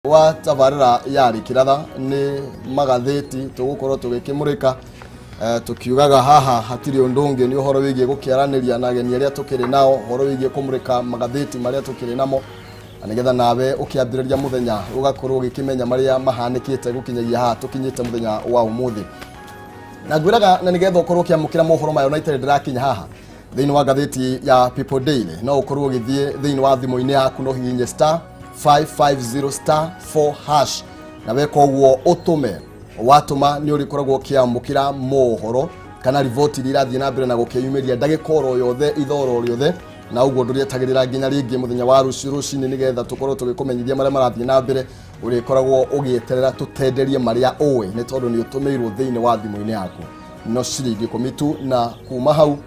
Wa tabarĩra ya Rĩkĩratha nĩ magathĩti tũgũkorwo tũgĩkĩmũrĩka, tũkiugaga haha hatirĩ ũndũ ũngĩ, nĩ ũhoro wĩgiĩ gũkĩaranĩria na ageni arĩa tũkĩrĩ nao, ũhoro wĩgiĩ kũmũrĩka magathĩti marĩa tũkĩrĩ namo, na nĩgetha nawe ũkĩambĩrĩria mũthenya ũgakorwo ũgĩkĩmenya marĩa mahanĩkĩte gũkinyagia haha tũkinyĩte mũthenya wa ũmũthĩ. Na ngwĩraga na nĩgetha ũkorwo ũkĩamũkĩra mohoro mayo na itarĩ ndĩrakinya haha thĩinĩ wa ngathĩti ya People Daily, no ũkorwo ũgĩthiĩ thĩinĩ wa thimũ-inĩ yaku no hihinye *550*4#, na weka ũguo ũtũme. Watũma nĩ ũrĩkoragwo ũkĩamũkĩra mohoro kana riboti iria irathiĩ na mbere na gũkĩyumĩria ndagĩka oro yothe, ithoro rĩothe, na ũguo ndũrĩetagĩrĩra nginya rĩngĩ mũthenya wa rũciũ rũcinĩ nĩgetha tũkorwo tũgĩkũmenyithia marĩa marathiĩ na mbere. Ũrĩkoragwo ũgĩeterera tũtenderie marĩa ũĩ, nĩ tondũ nĩ ũtũmĩirwo thĩinĩ wa thimũ-inĩ yaku no ciringi 10 tu, na kuma hau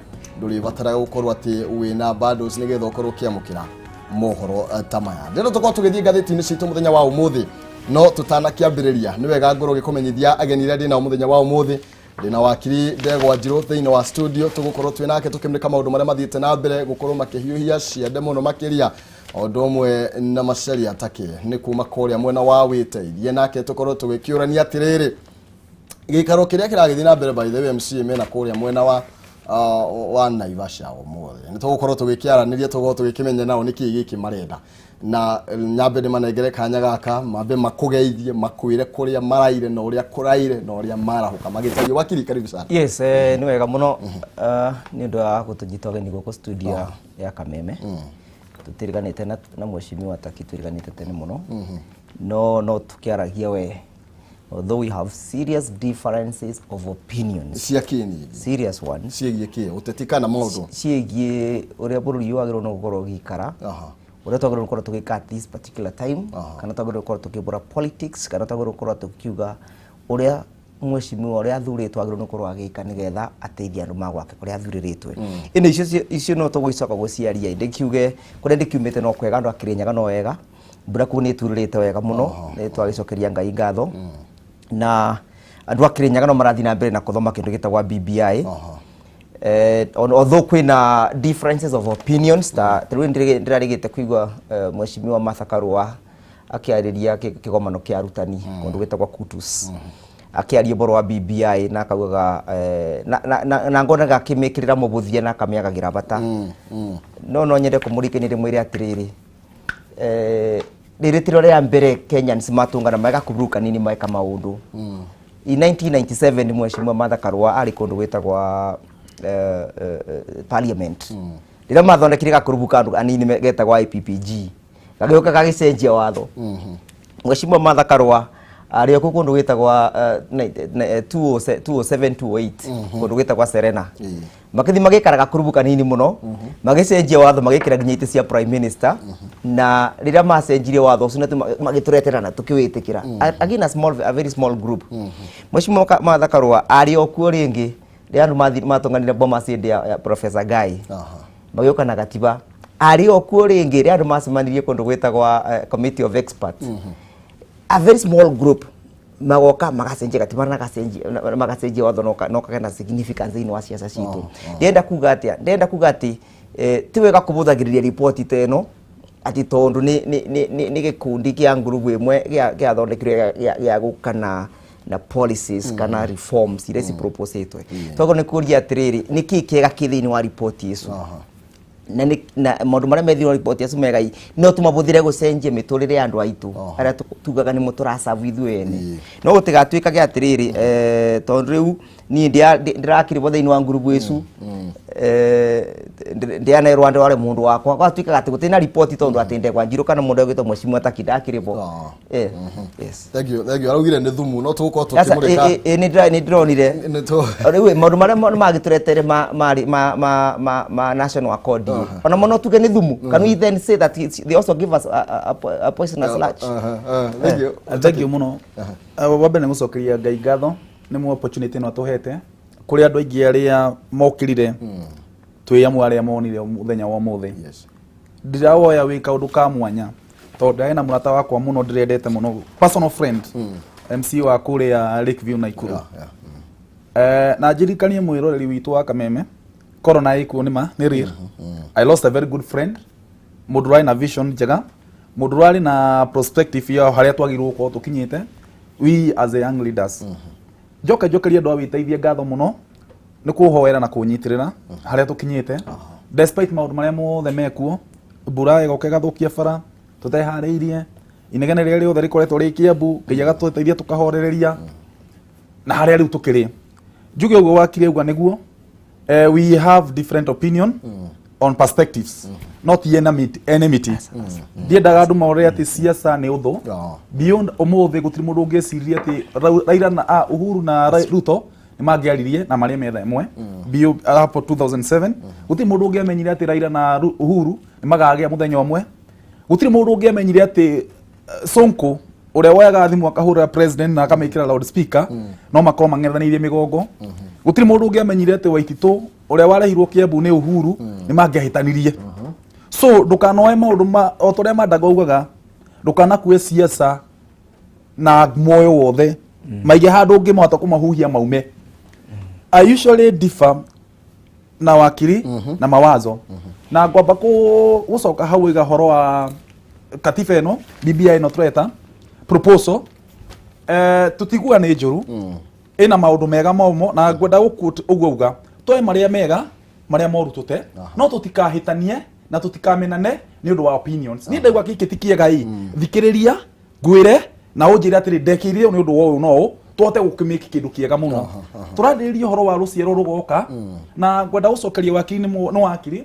ndũrĩbataraga gũkorwo atĩ wĩna bundles nĩgetha ũkorwo ũkĩamũkĩra mohoro ta maya. Ndĩrenda tũkorwo tũgĩthiĩ ngathĩti-inĩ citũ mũthenya wa ũmũthĩ, no tũtanakĩambĩrĩria nĩ wega ngorwo ngĩkũmenyithia ageni arĩa ndĩ nao mũthenya wa ũmũthĩ. Ndĩna wakiri Ndegwa Njirũ thĩinĩ wa studio, tũgũkorwo twĩ nake tũkĩmũrĩka maũndũ marĩa mathiĩte na mbere gũkorwo makĩhiũhia ciande mũno makĩria, o ũndũ ũmwe na Macharia Takĩ nĩ kuma kũrĩa mwena wa wĩteithie, nake tũkorwo tũgĩkĩũrania atĩrĩrĩ, gĩikaro kĩrĩa kĩragĩthiĩ na mbere. By the way, MCA mena kũrĩa mwena wa Naivasha ũmũthĩ, nĩ tũgũkorwo tũgĩkĩaranĩria, tũgũkorwo tũgĩkĩmenya nao nĩkĩ gĩkĩ marenda, na nyambe ndĩmanengere kanya gaka mambe makũgeithie, makwĩre kũrĩa maraire na ũrĩa kũraire na ũrĩa marahũka magĩtario. Wakiri, karibu sana. Yes, nĩ wega mũno nĩ ũndũ wa gũtũnyita ũgeni gũkũ studio ya Kameme. Tũtiriganĩte na mheshimiwa Taki, twĩriganĩte tene mũno, no tũkĩaragia we, although we have serious differences of opinions. Cia kĩni? Serious ones. Ciĩgiĩ kĩ, ũteti kana maũndũ? Ciĩgiĩ ũrĩa bũrũri ũyũ wagĩrĩirwo nĩ gũkorwo ũgĩikara, ũrĩa twagĩrĩirwo gũkorwo tũgĩka at this particular time, kana twagĩrĩirwo gũkorwo tũkĩbũra politics, kana twagĩrĩirwo gũkorwo tũkiuga ũrĩa mheshimiwa ũrĩa athurĩtwo agĩrĩirwo nĩ gũkorwo agĩka nĩgetha ateithie andũ ma gwake kũrĩa athurĩrĩtwe. Ĩndĩ icio no tũgũcoka gũciaria. Ndĩkiuge kũrĩa ndĩkiumĩte no kwega, andũ a Kĩrĩnyaga no wega, mbura kũu nĩ ĩturĩrĩte wega mũno, nĩ twagĩcokeria Ngai ngatho, na andũ a Kĩrĩnyaga no marathiĩ na mbere na kũthoma kĩndũ gĩtagwa BBI. Although kwĩna differences of opinions, ta rĩu ndĩrarĩgĩte kũigua mheshimiwa Martha Karua akĩarĩria kĩgomano kĩa arutani kũndũ gwĩtagwa Kutus, akĩaria ũhoro wa BBI na akaugaga na ngonaga akĩmĩkĩrĩra mũbũthia na akamĩagagĩra bata. No nyende kũmũrikania ndĩmwĩre atĩrĩrĩ, rĩrĩ tiro rĩa mbere Kenyans matũngana magakuruka nini meka maũndũ. In 1997 mheshimiwa Martha Karua arĩ kũndũ gwĩtagwa parliament rĩrĩa mathondekire gakurubu ka andũ anini getagwa IPPG, gagĩũka gagĩcenjia watho. Mheshimiwa Martha Karua arĩ okuo kũndũ gwĩtagwa 207 208, kũndũ gwĩtagwa Serena, makĩthi magĩkara gakurubu kanini mũno, magĩcenjia watho, magĩkĩra nginya itĩ cia prime minister. Na rĩrĩa macenjirie watho ũcio magĩtũretera na tũkĩwĩtĩkĩra. Again, a very small group. Mheshimiwa Martha Karua arĩ o kuo rĩngĩ rĩrĩa andũ matũnganire Bomas hĩndĩ ya Professor Guy, magĩũka na gatiba. Arĩ o kuo rĩngĩ rĩrĩa andũ macemanirie kũndũ gwĩtagwa committee of experts, a very small group magoka magacenjia gatiba na magacenjia watho na ũkagĩa na significance thĩinĩ wa ciaca citũ. Ndĩrenda kuga atĩa? Ndĩrenda kuga atĩ ti wega kũbũthagĩrĩria riboti ta ĩno atĩ tondũ nĩ gĩkundi kĩa ngurubu ĩmwe gĩathondekirwo gĩa gũka na policies kana reforms iria ciproposĩtwe. Twagĩrĩirwo nĩ kũria atĩrĩrĩ, nĩ kĩĩ kĩega kĩ thĩinĩ wa riboti icu? Na maũndũ marĩa me thĩinĩ wa riboti acu mega no tũmabũthĩre gũcenjia mĩtũrĩre ya andũ aitũ arĩa tugaga nĩmo tũracabu ithuĩ ene? No gũtigatuĩkage atĩrĩrĩ, tondũ rĩu niĩ ndĩrakĩrĩ bo thĩinĩ wa ngurubu ĩcu, ndianerwo andũ arĩ mũndũ wakwa, gwatuĩkaga atĩ gũtirĩ na riboti tondũ atĩ Ndegwa Njirũ kana mũndũ ũgwĩtwo mheshimiwa Taki ndakĩrĩ bo. Yes. Thank you, thank you. Araugire nĩ thumu, no tũgũkorwo Sasa, tũkĩmũrĩka. Nĩ ndĩronire. Rĩu maũndũ marĩa magĩtũretere ma national accord, ona mo no tuge nĩ thumu. Can we then say that they also give us a poisonous lunch? Thank you. Thank you mũno. Wa mbere nĩ gũcokeria Ngai ngatho nĩ mu opportunity ĩno atũhete. Kũrĩ andũ aingĩ arĩa mokĩrire, twĩ amwe arĩa monire mũthenya wa ũmũthĩ. Ndĩrawoya wĩ kaũndũ ka mwanya tondũ ndarĩ na mũrata wakwa mũno ndĩrendete mũno, personal friend, MC wa kũrĩa Lakeview, Naikuru. Na njirikanie mwĩroreri witũ wa Kameme, corona ĩkuo nĩ ma nĩ real. I lost a very good friend, mũndũ ũrarĩ na vision njega, Mũndũ ũrarĩ na perspective ya harĩa twagĩrĩirwo gũkorwo tũkinyĩte, we as a young leaders. Njoke njokerie andũ a Wĩteithie ngatho mũno nĩ kũhoera na kũnyitĩrĩra harĩa tũkinyĩte, despite maũndũ marĩa mothe mekuo. Mbura ĩgoka ĩgathũkia bara tũteharĩirie, inegene rĩrĩa rĩothe rĩkoretwo rĩ Kĩambu, Ngai agatũteithia tũkahorereria na harĩa rĩu tũkĩrĩ. Njuge ũguo wakiri auga nĩguo, we have different opinion on perspectives, not enmity, enmity. Ndiendaga andũ more atĩ siasa nĩ ũthũ. Beyond ũmũthĩ gũtirĩ mũndũ ũngĩciria atĩ Raila na Uhuru na Ruto nĩ mangĩaririe na marĩe metha ĩmwe. Beyond hapo 2007 gũtirĩ mũndũ ũngĩamenyire atĩ Raila na Uhuru nĩ magagĩa mũthenya ũmwe. Gũtirĩ mũndũ ũngĩamenyire atĩ Sonko ũrĩa woyaga thimũ akahũrĩra president na akamĩkĩra loudspeaker no makorwo mang'ethanĩirie mĩgongo. Gũtirĩ mũndũ ũngĩamenyire atĩ Waititũ ũrĩa warehirwo Kĩambu nĩ Uhuru nĩ mangĩahĩtanirie. So ndũkanoe maũndũ ma o ta ũrĩa Mandago augaga, ndũkanakue siasa na muoyo wothe, maige handũ ũngĩmahota kũmahuhia maume. I usually differ na wakiri na mawazo na ngwamba gũcoka hau iga horo wa katiba ĩno, BBI ĩno tũreta proposal, tũtiguga nĩ njũru, ĩna maũndũ mega momo, na ngwenda gũquote ũguo uga twoe marĩa mega, marĩa moru tũte, no tũtikahĩtanie na tũtikamenane nĩ ũndũ wa opinions. Niĩ ndaigua gĩkĩ ti kĩega ĩ, thikĩrĩria ngwĩre na ũnjĩre atĩrĩ, ndekĩire ũũ nĩ ũndũ wa ũũ, no ũũ tũhote gũkĩmĩki kĩndũ kĩega mũno. Tũrarĩrĩria ũhoro wa rũciaro rũgoka, na ngwenda gũcokeria wakiri nĩ wakiri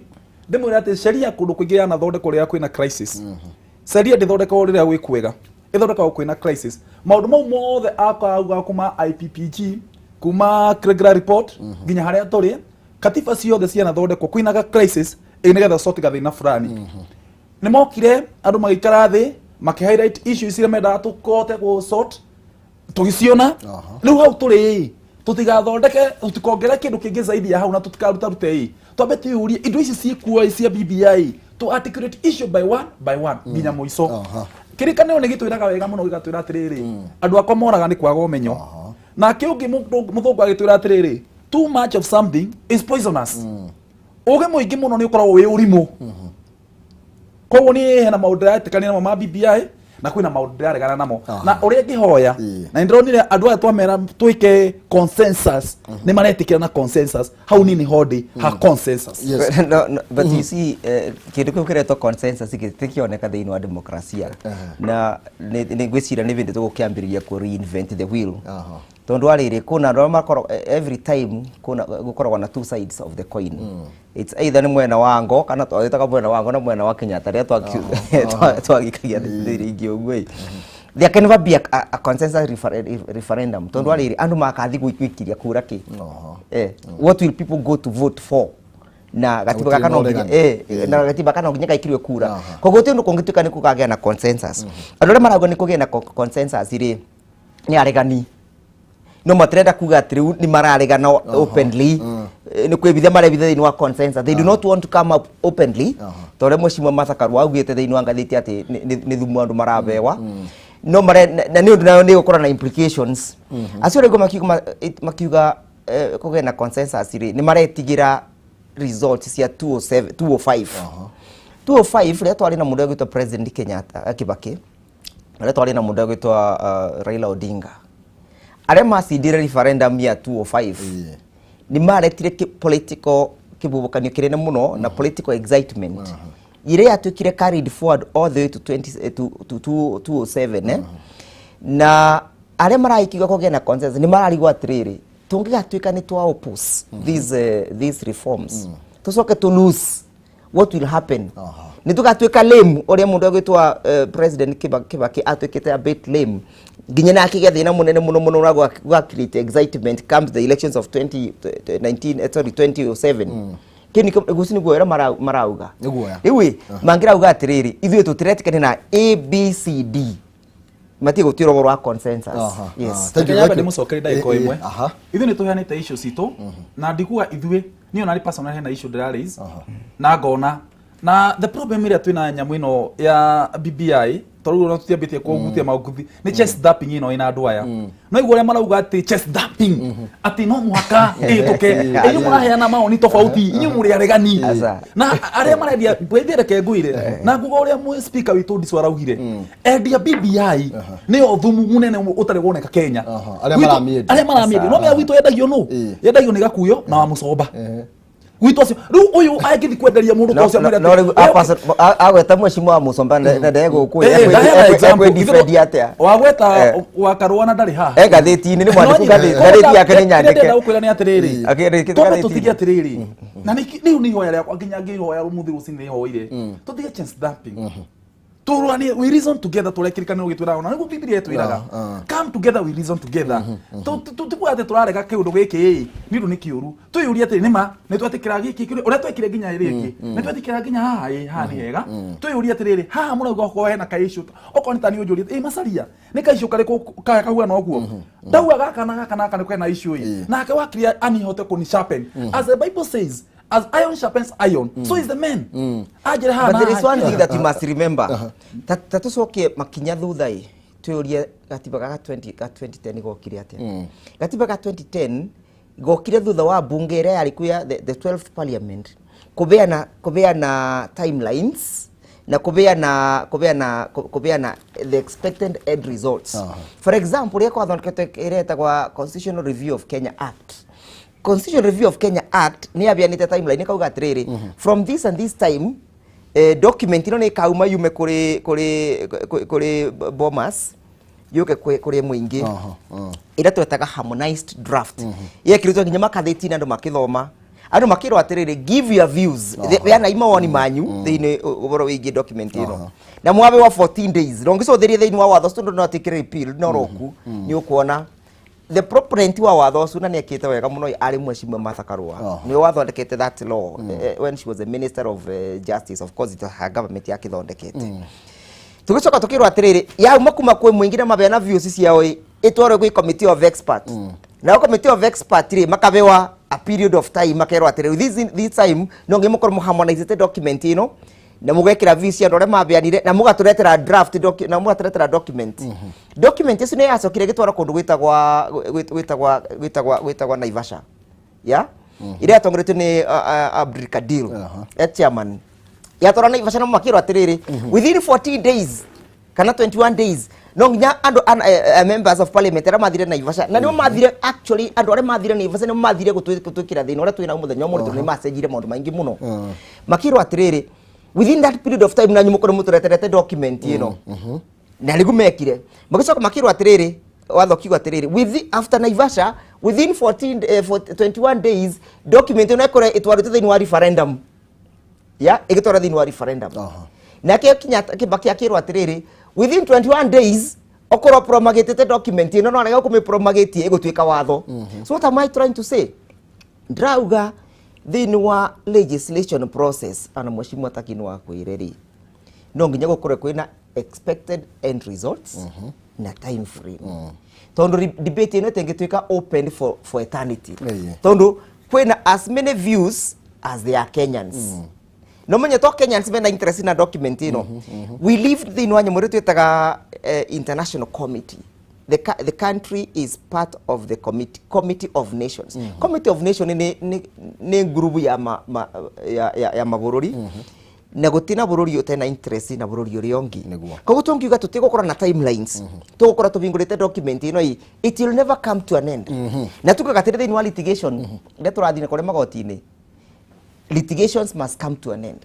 ndĩmwĩre atĩ sheria kũndũ kũingĩ yanathondekwo rĩrĩa kwĩna crisis. Sheria ndĩthondekagwo rĩrĩa gwĩ kwega, ĩthondekagwo kwĩna crisis. Maũndũ mau mothe akauga kuma IPPG, kuma Kriegler report nginya harĩa tũrĩ, katiba ciothe cianathondekwo kwĩna crisis ĩ nĩgetha sort gathĩna fulani. Nĩ mokire andũ magĩikara thĩ makĩ highlight issues iria mendaga tũkote gũ sort, tũgĩciona. Rĩu hau tũrĩ tũtigathondeke, tũtikongere kĩndũ kĩngĩ zaidi ya hau, na tũtikarutarute ĩ twambe twĩyũrie indo ici ciĩkuo cia BBI, to articulate issue by one by one nginya mũico. Kĩrĩkanĩro nĩ gĩtwĩraga wega mũno, gĩgatwĩra atĩrĩrĩ, andũ akwa moraga nĩ kwaga ũmenyo. Nake ũngĩ mũthũngũ agĩtwĩra atĩrĩrĩ, too much of something is poisonous. Ũgĩ mũingĩ mũno nĩ ũkoragwo wĩ ũrimũ. Koguo niĩ hena maũndũ ndĩretĩkania namo ma BBI na kwĩna maũndũ ndĩraregana namo. Na ũrĩa ngĩhoya, na nĩndĩronire andũ aya twamera twĩke consensus nĩ maretĩkĩra na consensus, hau niĩ nĩho ndĩ ha consensus. No, but you see, kĩndũ kĩu kĩretwo consensus gĩtikĩoneka thĩinĩ wa demokrasia, na nĩ ngwĩciria nĩ hĩndĩ tũgũkĩambĩrĩria kũ reinvent the wheel, tondũ wa rĩrĩ kwĩna andũ arĩa makoragwo every time kwĩna gũkoragwo na two sides of the coin. It's either nĩ mwena wa ngo kana twagĩtaga mwena wa ngo na mwena wa Kenyatta rĩrĩa twagĩkagia thĩrĩ ingĩ ũguo ĩ. There can never be a consensus referendum, tondũ wa rĩrĩ andũ makathi gwĩkiria kura kĩ? What will people go to vote for? Na gatiba Gũtirĩ gaka no na nginya ũregani. Na gatiba gaka no nginya gaikĩrio kura. Koguo gũtirĩ ũndũ kũngĩtuĩka nĩ kũkagĩa na consensus. Andũ arĩa marauga nĩ kũgĩe na consensus rĩ, nĩ aregani, no matirenda kuga atĩ rĩu nĩ mararegana openly. Nĩ kwĩbitha marebitha thĩinĩ wa consensus. They do not want to come up openly, ta ũrĩa Mheshimiwa Martha Karua augĩte thĩinĩ wa ngathĩti atĩ nĩ thumu andũ marabewa, no mare na nĩ ũndũ nayo nĩ gũkorwo na implications. Acio rĩngĩ makiuga kũgĩe na consensus rĩ, nĩ maretigĩra results cia 207, 205, 205 rĩrĩa twarĩ na mũndũ ũgwĩtwo President Kenyatta, Kibaki, rĩrĩa twarĩ na mũndũ ũgwĩtwo Raila Odinga, arĩa macindire referendum ya 205, nĩ maretire political kĩbũbũkanio kĩnene mũno na political excitement ĩrĩa yatuĩkire carried forward all the way to 20, to 207, eh? Na arĩa maraikiuga kũgĩa na consensus nĩ mararigwo atĩrĩrĩ, tũngĩgatuĩka nĩ twa oppose these reforms, tũcoke to lose, what will happen? Nĩ tũgatuĩka lame ũrĩa mũndũ agwĩtwo President Kibaki atuĩkĩte a bit lame nginya na akĩgĩa thĩna mũnene mũno mũno na gwa create excitement comes the elections of 2019, sorry, 2007. Kĩu nĩkĩo ũcio nĩguo ũrĩa marauga. Nĩ guoya. Rĩu ĩ mangĩrauga atĩrĩrĩ, ithuĩ tũtiretĩkania na A B C D, matige gũtuĩra ũhoro wa consensus. Yes. Thank you, Reke thank you. ndĩmũcokerie ndagĩka o ĩmwe. Ithuĩ nĩ tũheanĩte issue citũ, na ndikuga ithuĩ niĩ ona personal hena issue ndĩra raise na ngona na the problem ĩrĩa twĩna nyamũ ĩno ya BBI. Tondũ ona tũtiambĩtie kũhutia maũkuthi nĩ chest thumping ĩno ĩna andũ aya no igua ũrĩa marauga atĩ chest thumping atĩ no mũhaka ĩhĩtũke. Inyuĩ mũraheana mawoni tofauti, inyuĩ mũrĩ aregani. Aca. Na arĩa marendia ngwĩthie, reke ngwĩre na nguga ũrĩa speaker witũ Ndicu araugire, endia BBI nĩyo thumu mũnene ũtarĩ woneka Kenya. Arĩa maramĩendia. Arĩa maramĩendia no mea gwitũ yendagio nũ? Yendagio nĩ Gakuyo na wa Mũcomba gwitũ acio. Rĩu ũyũ angĩthiĩ kwenderia mũndũ ta ũcio amwĩre no atĩ, rĩu agweta mheshimiwa wa Mũcomba na ndegũkũ Ndaheana example. ekwĩ-defend atĩa? Wagweta wakarũa na ndarĩ haha. E ngathĩti-inĩ, nĩ mwandĩku ngathĩti yake nĩ nyandĩke. Ndĩrenda gũkwĩra nĩ atĩrĩrĩ, Akĩandĩkĩte twambe ngathĩti-inĩ. tũtige atĩrĩrĩ, na rĩu nĩ ihoya rĩakwa nginya ngĩhoya ũmũthĩ rũcinĩ nĩhoire tũtige chest thumping, tũrũanie, we reason together, tũrĩa kĩrĩkanĩro gĩtwĩraga, ona nĩguo Biblia ĩtwĩraga, come together, we reason together. Tikuga atĩ tũrarega kĩũndũ gĩkĩ ĩ nĩ ũndũ nĩ kĩũru. Twĩyũrie atĩrĩ, nĩma nĩ twetĩkĩra gĩkĩ ũrĩa twekire nginya rĩngĩ, nĩ twetĩkĩra nginya haha? Ĩ haha nĩ hega. Twĩyũrie atĩrĩrĩ, haha mũrauga okorwo hena ka issue, okorwo nĩ ta niĩ ũnjũrie, ĩ Macaria, nĩ ka issue karĩkũ kaya kahuana ũguo ndauga gaka na gaka na gaka nĩ kena issue ĩ nake wakiri anihote kũni sharpen, as the Bible says, as iron sharpens iron, so is the man anjĩre haha But na there is haha. one thing that you must remember. Ta tũcokie makinya thutha ĩ, twĩyũrie gatiba ga 20 ga 2010 gokire atĩa? Gatiba ga 2010 gokire thutha wa bunge ĩrĩa yarĩ kuo ya the 12th parliament kubeana timelines na kubeana the expected end results. For example, ũrĩa kwathondeketwo ĩrĩa ĩtagwa Constitutional Review of Kenya Act. Constitutional Review of Kenya Act nĩ yabeanĩte timeline, ĩkauga atĩrĩrĩ, from this and this time, document ĩno nĩ ĩkauma yume kũrĩ Bomas yũke kũrĩ mũingĩ, ĩrĩa twetaga harmonized draft, yekĩrĩtwo nginya makathĩti-inĩ, andũ makĩthoma, andũ makĩrwo atĩrĩrĩ, give your views, beanai mawoni manyu thĩinĩ ũhoro wĩgiĩ document ĩno, na mwabe wa 14 days na ũngĩcũthĩria thĩinĩ wa watho ũcio, tondũ no atuĩkire repeal no roku nĩ ũkuona the proponent wa watho ũcio, na nĩ ekĩte wega mũno, arĩ Mheshimiwa Martha Karua. Nĩwe wathondekete that law when she was the minister of justice. Of course it was her government yakĩthondekete. Tũgĩcoka tũkĩrwo atĩrĩrĩ, yauma kuma kwĩ mũingĩ na mabeana views ciao ĩ, ĩtwarwo gwĩ committee of expert. Nao committee of expert rĩ, makabewa a period of time, makerwo atĩrĩrĩ, this time no nginya mũkorwo mũharmonizĩte document ĩno na mũgekĩra views cia andũ arĩa mabeanire na mũgatũretera draft na mũgatũretera document. Document ĩcio nĩ yacokire ĩgĩtwarwo kũndũ gwĩtagwa Naivasha ya ĩrĩa yatongoretio nĩ Abdul Kadir chairman. Yatwarwo Naivasha na makĩrwo atĩrĩrĩ, within 14 days kana 21 days no nginya andũ members of parliament arĩa mathire Naivasha, na nĩo mathire, actually andũ arĩa mathire Naivasha nĩo mathire gũtwĩkĩra thĩna ũrĩa twĩna mũthenya ũmũthĩ, tondũ nĩ macenjirie maũndũ maingĩ mũno. Makĩrwo atĩrĩrĩ, within that period of time nanyu mũkorwo mũtũreterete document ĩno, na rĩgu mekire. Magĩcoka makĩrwo atĩrĩrĩ, watho kiuga atĩrĩrĩ, after Naivasha, within 14 40 21 days document ĩno ĩkorwo ĩtwarĩtwo thĩinĩ wa referendum, ya ĩgĩtwara thĩinĩ wa referendum. Nake Kenyatta Kibaki akĩrwo atĩrĩrĩ, within 21 days okorwo promulgated document ĩno, no arega kũmĩ-promulgate, ĩgũtuĩka watho. So what am I trying to say? Ndĩrauga thĩinĩ wa legislation process, ana mheshimiwa Takini wa kwĩre rĩ, no nginya gũkorwo kwĩna expected end results na time frame, tondũ debate ĩno ĩtengĩtuĩka open for eternity, tondũ kwĩna as many views as there are Kenyans. No menye to Kenyans mena interest na document ĩno. We live thĩinĩ wa nyamũ ĩrĩa twĩtaga international committee. The country is part of the committee of nations. Committee of nation nĩ ngurubu ya mabũrũri, na gũtirĩ na bũrũri ũtarĩ na interest na bũrũri ũrĩa ũngĩ. Koguo tũngiuga tũtigũkorwo na timelines, tũgũkorwo tũhingũrĩte document ĩno ĩ, it will never come to an end. Na tugaga atĩrĩ, thĩinĩ wa litigation ĩrĩa tũrathiĩ na kũrĩa magoti-inĩ, litigations must come to an end.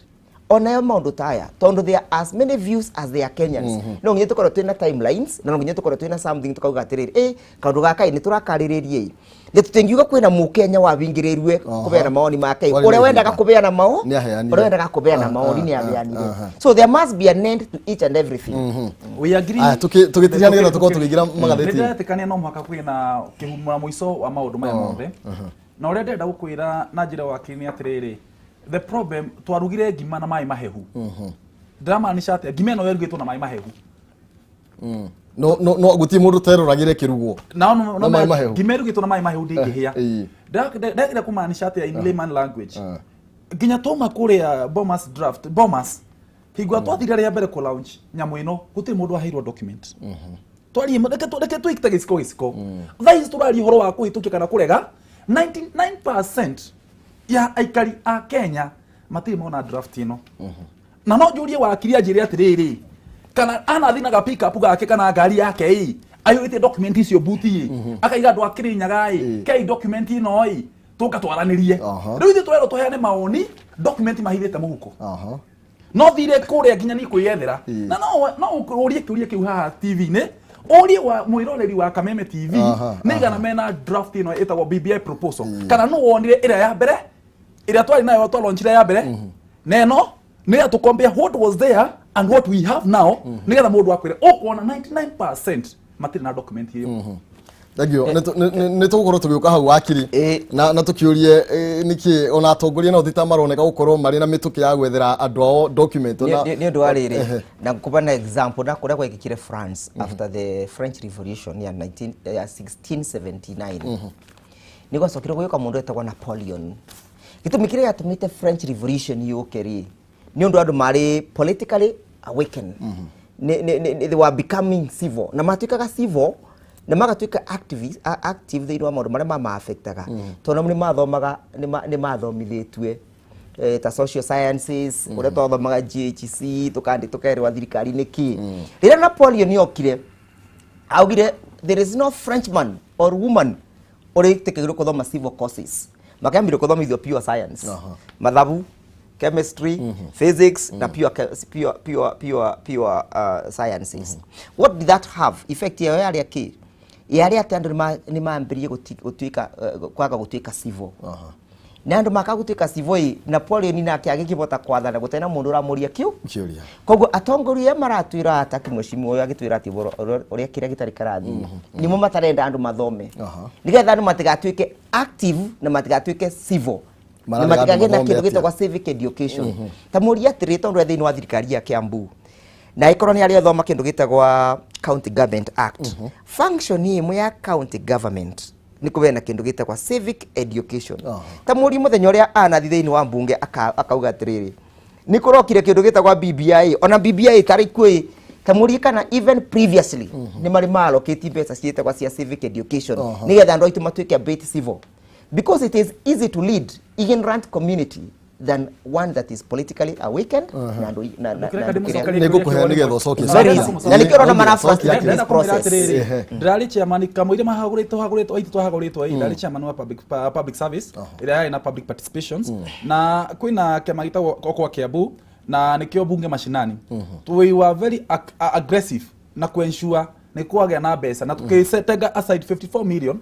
Onayo maũndũ ta aya, tondũ there are as many views as there are Kenyans, no nginya tũkorwo twĩna timelines na no nginya tũkorwo twĩna something tukauga atĩrĩrĩ, kaũndũ gaka ĩ nĩ tũrakarĩrĩria ĩ, nĩ tũtingiuga kwĩna mũkenya wabingĩrĩrue kũbeana mawoni make ĩ. Warĩ Ũrĩa na wendaga ihinda. kũbeana mao Nĩaheanire. ũrĩa wendaga kũbeana mawoni nĩ abeanire. So there must be an end to each and everything. We agree. Aya, tũgĩtiria nĩgetha tũkorwo tũkĩingĩra magathĩti. Nĩndĩretĩkania no mũhaka kwĩ na kĩhumo na mũico wa maũndũ maya mothe, na ũrĩa ndĩrenda gũkwĩra na njĩra wakiri nĩ atĩrĩrĩ, the problem, twarugire ngima na maĩ mahehu. Ndĩramaanisha atĩa? Ngima ĩno yarugĩtwo na maĩ mahehu. No gũtirĩ mũndũ teroragĩre kĩrugwo na na maĩ mahehu. Ngima ĩrugĩtwo na maĩ mahehu ndĩngĩhĩa. Ndagĩra kũmaanisha atĩa in layman language? Nginya twauma kũrĩa Bomas draft, Bomas Hingo twathire rĩa mbere kũ launch nyamũ ĩno gũtirĩ mũndũ waheirwo document. Twarie reke twĩkite gĩciko gĩciko. Thaa ici tũraria ũhoro wa kũhĩtũkia kana kũrega 99% ya aikari a Kenya matirĩ mona draft ĩno. Na no njũrie wakiri anjĩre atĩrĩrĩ, kana anathi na ga pick up gake kana ngari yake ĩ aiyũrĩtie document icio buti ĩ akaiga andũ a Kĩrĩnyaga ĩ kei document ĩno ĩ tũngatwaranĩrie. Rĩu ithuĩ tũrerwo tũheane mawoni document mahithĩte mũhuko. No thire kũrĩa nginya niĩ kwĩyethera. Na no ũrie kĩũria kĩu haha TV-inĩ, ũrie wa mwĩroreri wa Kameme TV nĩ igana mena draft ĩno ĩtagwo BBI proposal, kana nũ wonire ĩrĩa ya mbere ĩrĩa twarĩ nayo twalaunchire ya mbere na ĩno nĩ tũkombea what was there and what we have now, nĩgetha mũndũ akwĩre ũkuona 99% matirĩ na document ĩyo. Thank you. Nĩ tũgũkorwo tũgĩũka hau wakiri na tũkĩũrie nĩkĩ ona atongoria no thita maroneka gũkorwo marĩ na mĩtũkĩ ya gwethera andũ ao document. Nĩ ũndũ wa rĩrĩ na ngũba na example na kũrĩa gwekĩkire France after the French Revolution ya 19 ya 1679, nĩ gwacokire gũgĩũka mũndũ wetagwo Napoleon. Gĩtũmi kĩrĩa gĩatũmĩte French Revolution yũke rĩ, nĩ ũndũ andũ marĩ politically awakened. They were becoming civil na matuĩkaga civil na magatuĩka active thĩinĩ wa maũndũ marĩa mama-affectaga, tondũ nĩ mathomaga, nĩ mathomithĩtue ta social sciences ũrĩa twathomaga GHC, tũkandĩ tũkerwo thirikari nĩ kĩ. Rĩrĩa Napoleon okire augire there is no Frenchman or woman ũrĩtĩkĩrwo gũthoma civil courses, makĩambire gũthomithio pure science, mathabu, chemistry, physics na pure pure pure pure pure sciences. What did that have effect yayo yarĩ akĩ? Yarĩ atĩ andũ nĩ mambĩrĩrie gũtuĩka kwaga gũtuĩka civil, na andũ makaga gũtuĩka civil ĩ, Napoleon nake agĩkĩbota kwathana gũtarĩ na mũndũ ũramũria kĩu kĩũria. Koguo atongoria maratwĩra ata kĩmwecimu ũyũ agĩtwĩra atĩ ũrĩa kĩrĩa gĩtarĩ kĩrathiĩ nĩmo matarenda andũ mathome, nĩgetha andũ matigatuĩke active na matigatuĩke civil na Mararega andũ matikagĩe na mathome kĩndũ atĩa? gĩtagwo civic education. Ta mũria atĩrĩ, tondũ e thĩinĩ wa thirikari ya Kiambu na ĩkorwo nĩ arĩa thoma kĩndũ gĩtagwa County Government Act, function ĩmwe ya county government nĩ kũgĩa na kĩndũ gĩtagwa civic education. Ta mũria mũthenya ũrĩa anathi thĩinĩ wa mbunge akauga atĩrĩrĩ, nĩ kũrokire kĩndũ gĩtagwa BBI, ona BBI ĩtarĩ kuo ĩ, ta mũrie kana even previously nĩ marĩ maallocate mbeca ciĩtagwa cia civic education, nĩgetha andũ aitũ matuĩke a bit civil, because it is easy to lead ignorant community than one that is politically awakened na andũ na Ndũkĩreka na andũ ndĩmũcokerie. Nĩ ngũkũhe nĩgetha ũcokie. Very easy. Na nĩkĩo ũrona mara frustrate Ndĩrenda this kũmwĩra process. atĩrĩrĩ, ndĩrarĩ chairman kamũira mahagũrĩtwo hagũrĩtwo aitũ twahagũrĩtwo ĩ, ndarĩ chairman wa public service ĩrĩa yarĩ na public participations, na kwĩna kĩama gĩtagwo okwa Kiambu na nĩkĩo bunge mashinani. We were very aggressive na kuensure nĩ kwagĩa na mbeca na tũkĩtenga aside 54 million.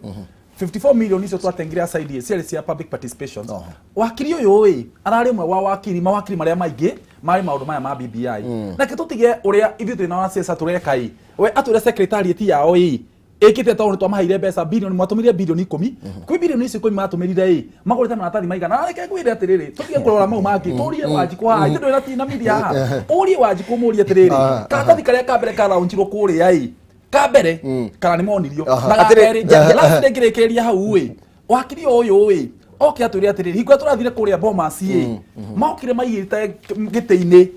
54 million icio twatengire aside ĩ, ciarĩ cia public participations. Wakiri ũyũ ĩ ararĩ ũmwe wa wakiri mawakiri marĩa maingĩ marĩ maũndũ maya ma BBI, nake tũtige ũrĩa ithuĩ twĩna wa ciaca tũreka ĩ, we atwĩre secretariat yao ĩ ĩkĩte, tondũ nĩtwamaheire mbeca bilioni, mwatũmĩrire bilioni 10 kwĩ bilioni icio 10 matũmĩrire ĩ magũrĩte maratathi maigana. Na reke ngwĩre atĩrĩrĩ, tũtige kũrora mau mangĩ, tũrie Wanjikũ haha, ithuĩ ndũrĩ na na media haha, ũrie Wanjikũ mũrie atĩrĩrĩ, karatathi karĩa ka mbere karaunchirwo kũrĩa ĩ ka mbere kana nĩ monirio na ga Atĩrĩ, kerĩ last ngĩrĩkĩrĩria hau ĩ, wakiri ũyũ ĩ oke atwĩre atĩrĩrĩ, hingo ĩrĩa tũrathire kũrĩa Bomas ĩ mokire maigĩte gĩtĩ-inĩ.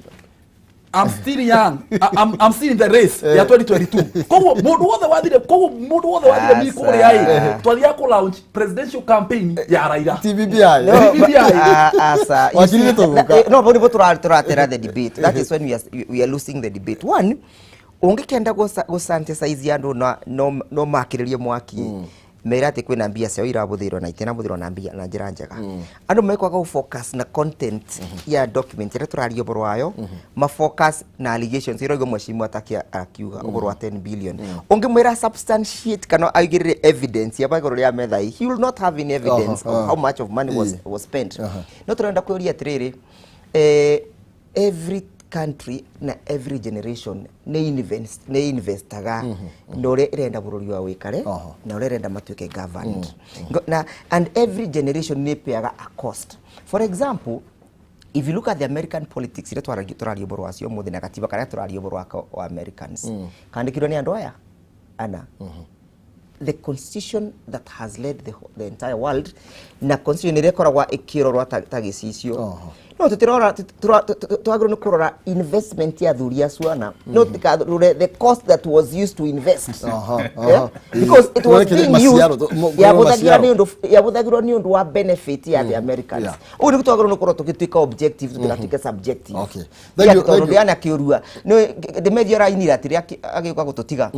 I'm still young. I'm still in the race ya 2022. Koguo mũndũ wothe wathire, koguo mũndũ wothe wathire mi kũrĩa ĩ twathiaga kũ launch presidential campaign ya Raila. TBBI. No, BBI. but, asa, you Wakiri see, nĩ tũgũka. no, but nĩguo tũratera the debate. That is when we are losing the debate. One, ũngĩkenda gũsanitize andũ na no makĩrĩrie mwaki, mera atĩ kwĩna mbia ciao irabũthĩrwo na itinabũthĩrwo na mbia na njĩra njega, andũ mekwaga gũ focus na content ya document ĩrĩa tũraria ũhoro wayo, ma focus na allegations iria mheshimiwa Ataki akiuga ũhoro wa 10 billion. Ũngĩmwĩra substantiate kana aigĩrĩre evidence ya igũrũ rĩa metha, he will not have any evidence of how much of money was spent. No tũrenda kwĩũria atĩrĩrĩ, every country na every generation nĩ investaga na ũrĩa ĩrenda bũrũri wao wĩkare na ũrĩa ĩrenda matuĩke governed. Na and every generation nĩ ĩpeaga a cost. For example, if you look at the American politics iria tũraria ũhoro wacio ũmũthĩ na gatiba karĩa tũraria ũhoro wako wa Americans, kandĩkirwo nĩ andũ aya ana. The constitution that has led the entire world, na constitution ĩrĩa ĩkoragwo ĩkĩrorwo ta gĩcicio. No tũtirora, twagĩrĩirwo nĩ kũrora investment ya athuri acio ana, no tũtikarore the cost that was used to invest. Yeah? Because it was Kũrĩ being used maciaro, kũrĩ yahũthagĩrwo maciaro. Nĩ ũndũ yahũthagĩrwo nĩ ũndũ wa benefit ya the Americans. Ũguo nĩguo twagĩrĩirwo nĩ gũkorwo tũgĩtuĩka objective, tũtigatuĩke subjective. Okay. Thank you, Tondũ thank you. ndĩana kĩũrua ndĩmethio arainire atĩrĩ agĩũka gũtũtiga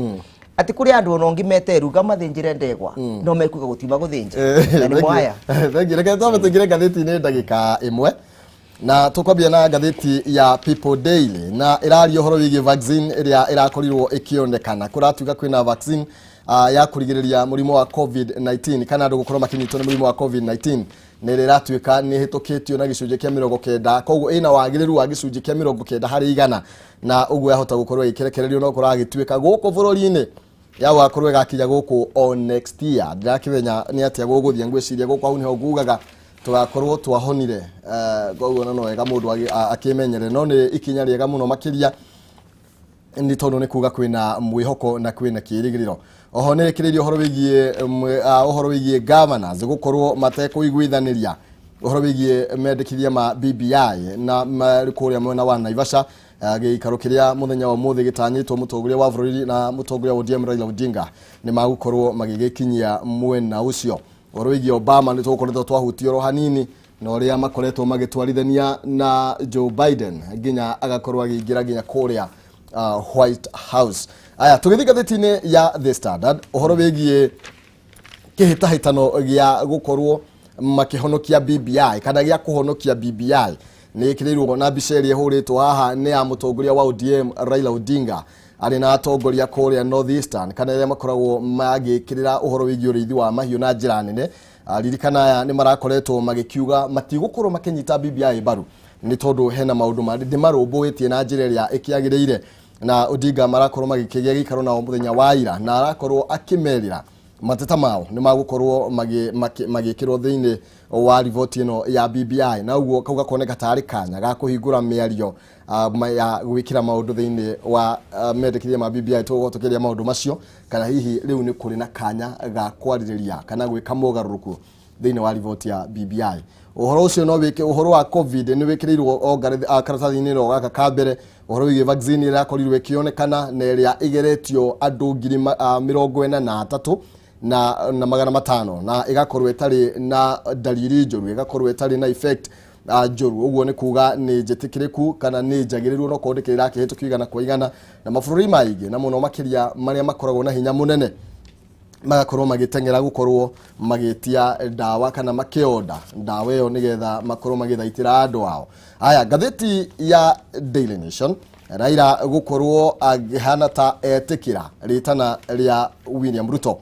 atĩ kũrĩ andũ ona ũngĩ meteruga mathĩnjĩre ndegwa no mekuga gũtiuma gũthĩnja na nĩ mwaya. Thank you. Reke twambe tũingĩre ngathĩti-inĩ ndagĩka ĩmwe, na tũkwambia na ngathĩti ya People Daily, na ĩraria ũhoro wĩgiĩ vaccine ĩrĩa ĩrakorirwo ĩkĩonekana. Kũratuĩka kwĩna vaccine ya kũrigĩrĩria mũrimũ wa COVID-19, kana andũ gũkorwo makĩnyitwo nĩ mũrimũ wa COVID-19, na ĩrĩa ĩratuĩka nĩ ĩhĩtũkĩtio na gĩcunjĩ kĩa 90, koguo ĩna wagĩrĩru wa gĩcunjĩ kĩa 90%, na ũguo yahota gũkorwo ĩkĩrekererio no kũragĩtuĩka gũkũ bũrũri-inĩ ya gũgakorwo ĩgakinya gũkũ o next year. Ndirakĩmenya nĩ atĩa gũgũthiĩ, ngwĩciria gũkũ hau nĩho ngugaga tũgakorwo twahonire. Koguo no wega mũndũ akĩmenyere, no nĩ ikinya rĩega mũno makĩria, nĩ tondũ nĩ kuga kwĩna mwĩhoko na kwĩna kĩĩrĩgĩrĩro. Oho nĩ ĩkĩrĩirie ũhoro wĩgiĩ governors gũkorwo matekũiguithanĩria ũhoro wĩgiĩ mendekithia ma BBI, na kũrĩa mwena wa Naivasha, gĩikaro kĩrĩa mũthenya wa ũmũthĩ gĩtanyĩtwo mũtongoria wa bũrũri na mũtongoria wa ODM Raila Odinga nĩ magũkorwo magĩgĩkinyia mwena ũcio. Ũhoro wĩgiĩ Obama nĩ tũgũkoretwo twahutia oro hanini, na ũrĩa makoretwo magĩtwarithania na Joe Biden nginya agakorwo agĩingĩra nginya kũrĩa White House. Aya, tũgĩthiĩ ngathĩti-inĩ ya The Standard, ũhoro wĩgiĩ kĩhĩtahĩtano gĩa gũkorwo makĩhonokia BBI, kana gĩa kũhonokia BBI, nĩ ĩkĩrĩirwo na mbica ĩrĩa ĩhũrĩtwo haha nĩ ya mũtongoria wa ODM Raila Odinga arĩ na atongoria kũrĩa North Eastern, kana arĩa makoragwo magĩkĩrĩra ũhoro wĩgiĩ ũrĩithi wa mahiũ na njĩra nene. Ririkana aya nĩ marakoretwo magĩkiuga matigũkorwo makĩnyita BBI mbaru, nĩ tondũ hena maũndũ ndĩmarũmbũĩtie na njĩra ĩrĩa ĩkĩagĩrĩire. Na Odinga marakorwo magĩkĩgĩa gĩikaro nao mũthenya wa ira, na arakorwo akĩmerĩra mateta mao nĩ magũkorwo magĩkĩrwo thĩinĩ wa riboti ĩno ya BBI, na ũguo kau gakoneka tarĩ kanya ga kũhingũra mĩario ya gwĩkĩra maũndũ thĩinĩ wa mendekithia ma BBI. Tũgũkorwo tũkĩaria maũndũ macio, kana hihi rĩu nĩ kũrĩ na kanya ga kwarĩrĩria kana gwĩka mogarũrũku thĩinĩ wa riboti ya BBI. Ũhoro ũcio no wĩke ũhoro wa COVID nĩ wĩkĩrĩirwo o karatathi-inĩ ro gaka ka mbere, ũhoro wĩgiĩ vaccine ĩrĩa ĩrakorirwo ĩkĩonekana na ĩrĩa ĩgeretio andũ 43,500 na ĩgakorwo ĩtarĩ na dalili njũru, ĩgakorwo ĩtarĩ na effect njũru. Ũguo nĩ kuga nĩ njĩtĩkĩrĩku kana nĩ njagĩrĩru, no korwo ndĩkĩrĩ ĩrakĩhĩtũkio 100%, na mabũrũri maingĩ, na mũno makĩria marĩa makoragwo na hinya mũnene, magakorwo magĩteng'era gũkorwo magĩtia ndawa kana makĩonda ndawa ĩyo nĩgetha makorwo magĩthaitĩra andũ ao. Aya, ngathĩti ya Daily Nation, Raila gũkorwo akĩhana ta etĩkĩra rĩtana rĩa William Ruto,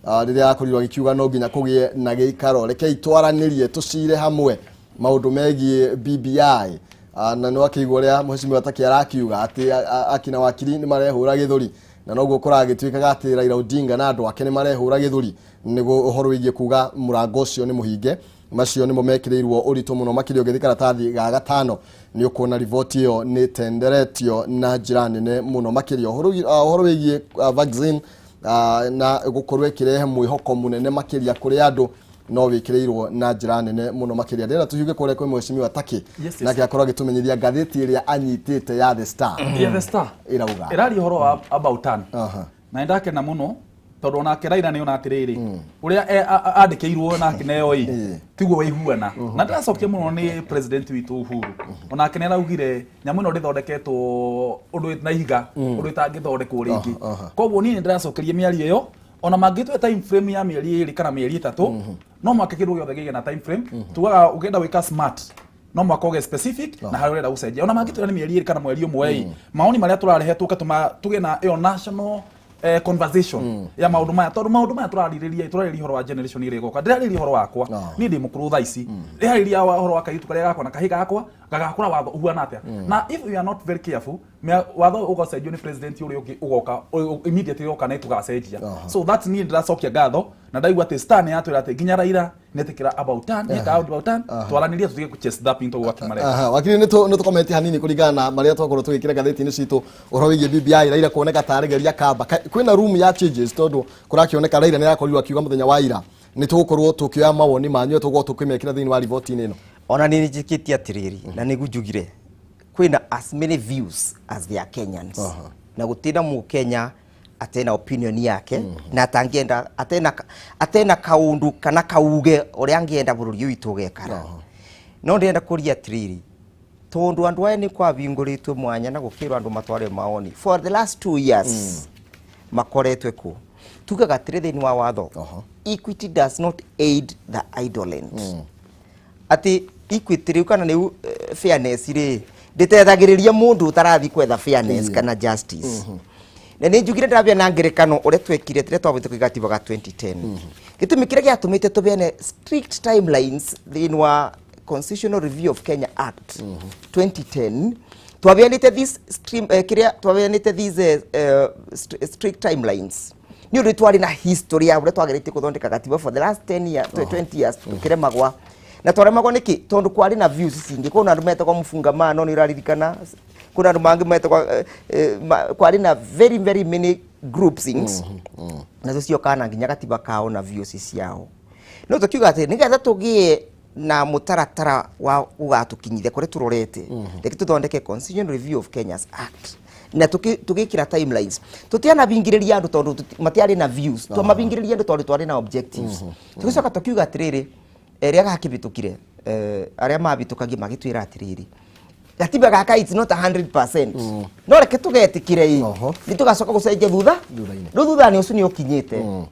rĩrĩa akorirwo agĩkiuga no nginya kũgĩe na gĩikaro, rekei twaranĩrie tũcire hamwe maũndũ megiĩ BBI. Na nĩ wakĩigua ũrĩa mheshimiwa Taki arakiuga atĩ akina wakiri nĩ marehũra gĩthũri, na noguo kũragĩtuĩkaga atĩ Raila Odinga na andũ ake nĩ marehũra gĩthũri nĩguo ũhoro wĩgiĩ kuga mũrango ũcio nĩ mũhinge. Macio nĩmo mekĩrĩirwo ũritũ mũno makĩria. Ũgĩthiĩ karatathi ga gatano nĩ ũkuona riboti ĩyo nĩ tenderetio na njĩra nene mũno makĩria, ũhoro wĩgiĩ vaccine na gũkorwo ĩkĩrehe mwĩhoko mũnene makĩria kũrĩ andũ, no wĩkĩrĩirwo na njĩra nene mũno makĩria. Ndĩrenda tũhiũke kũrĩa kwĩ mheshimiwa Taki, nake akorwo agĩtũmenyithia ngathĩti ĩrĩa anyitĩte ya The Star Yeah, The Star ĩrauga. Ĩraria ũhoro wa about turn, na nĩndakena mũno tondũ onake Raila nĩ ona atĩrĩrĩ ũrĩa andĩkĩirwo na akĩneo ĩ tiguo waiguana, na ndĩracokia mũno nĩ president witũ Uhuru, onake nĩ araugire nyamũ ĩno ndĩthondeketwo ũndũ na ihiga ũndũ ĩtangĩthondekwo rĩngĩ. Koguo niĩ nĩ ndĩracokeria mĩario ĩyo, ona mangĩtue time frame ya mĩeri 2 kana mĩeri 3, no mwaka kĩndũ gĩothe kĩgĩe na time frame. Tugaga ũngĩenda gwĩka smart, no mwaka ũgĩe specific na harĩa ũrenda gũcenjia. Ona mangĩtwĩra nĩ mĩeri 2 kana mweri 1 ĩ, maoni marĩa tũrarehe tũke tũgĩe na ĩyo national conversation ya maũndũ maya, tondũ maũndũ maya tũrarĩrĩria, tũrarĩrĩria ũhoro wa generation ĩrĩa ĩgoka. Ndĩrarĩrĩria ũhoro wakwa, niĩ ndĩ mũkũrũ thaa ici, ndĩrarĩrĩria ũhoro wa kairĩtu karĩa gakwa na kahĩ gakwa. Gagakora watho ũhuana atĩa? Na if we are not very careful, watho ũyũ ũgacenjio nĩ president ũrĩa ũngĩ ũgoka immediately oka nĩ tũgacenjia. So that's niĩ ndĩracokia ngatho na ndaigua atĩ Star nĩ yatwĩra atĩ nginya Raila nĩetĩkĩra about turn, nĩeka about turn, twaranĩrie tũtige kũ chase that into gwakimareka. Aha, wakiri nĩ tũkomenti hanini kũringana na marĩa twakorwo tũgĩkĩra ngathĩti-inĩ citũ ũhoro wĩgiĩ BBI. Raila kuoneka tarĩ geria kamba. Kwĩna room ya changes tondũ kũrakĩoneka Raila nĩ arakorirwo akiuga mũthenya wa ira nĩ tũgũkorwo tũkĩoya mawoni manyu, tũgũkorwo tũkĩmekĩra thĩinĩ wa riboti-inĩ ĩno. Ona nĩ njĩkĩtie atĩrĩrĩ, na nĩguo njugire kwĩna as many views as there are Kenyans. Na gũtirĩ mũkenya atena opinion yake na atangĩenda atena kaundu kana kauge ũrĩa angĩenda bũrũri ũyũ witũ ũgekara. No ndĩrenda kũria atĩrĩrĩ, tondũ andũ aya nĩ kwabingũrĩtwo mwanya na gũkĩrwo andũ matware maoni for the last 2 years, makoretwe kũ? Tugaga atĩrĩ thĩinĩ wa watho, equity does not aid the indolent. Atĩ equity rĩu kana nĩu fairness rĩ, ndĩteithagĩrĩria mũndũ ũtarathi kwetha fairness kana justice. Na nĩ njugire ndĩrabia na ngerekano ũrĩa twekire rĩrĩa twabĩte gatiba ga 2010. Gĩtũmi kĩrĩa gĩatũmĩte tũbeane strict timelines thĩinĩ wa Constitutional Review of Kenya Act 2010, twabeanĩte this stream, kĩrĩa twabeanĩte these strict timelines nĩ ũndũ twarĩ na history ya ũrĩa twageretie gũthondeka gatiba for the last 10 years, 20 years, tũkĩremagwa. Na twaremagwo nĩkĩ? Tondũ kwarĩ na views cingĩ. Kwĩna andũ metagwo mfungamano, nĩ ũraririkana, kwĩna andũ mangĩ metagwo kwarĩ na very very many groupings nacio ciokaga na nginya gatiba kao na views ciao. No tũkiuga atĩ nĩgetha tũgĩe na mũtaratara wa gũgatũkinyithia kũrĩa tũrorete, reke tũthondeke Constitution Review of Kenya's Act na tũgĩkĩra timelines. Tũtianabingĩrĩria andũ tondũ matiarĩ na views. Twamabingĩrĩria andũ tondũ twarĩ na objectives. Tũgĩcoka tũkiuga atĩrĩrĩ, rĩrĩa gakĩbĩtũkire, arĩa mabĩtũkagia magĩtwĩra atĩrĩrĩ, gatiba gaka it's not 100%, no reke tũgetĩkĩre ĩ nĩ tũgacoka gũcenjia thutha. Thutha-inĩ. Rĩu thutha-inĩ ũcio nĩ ũkinyĩte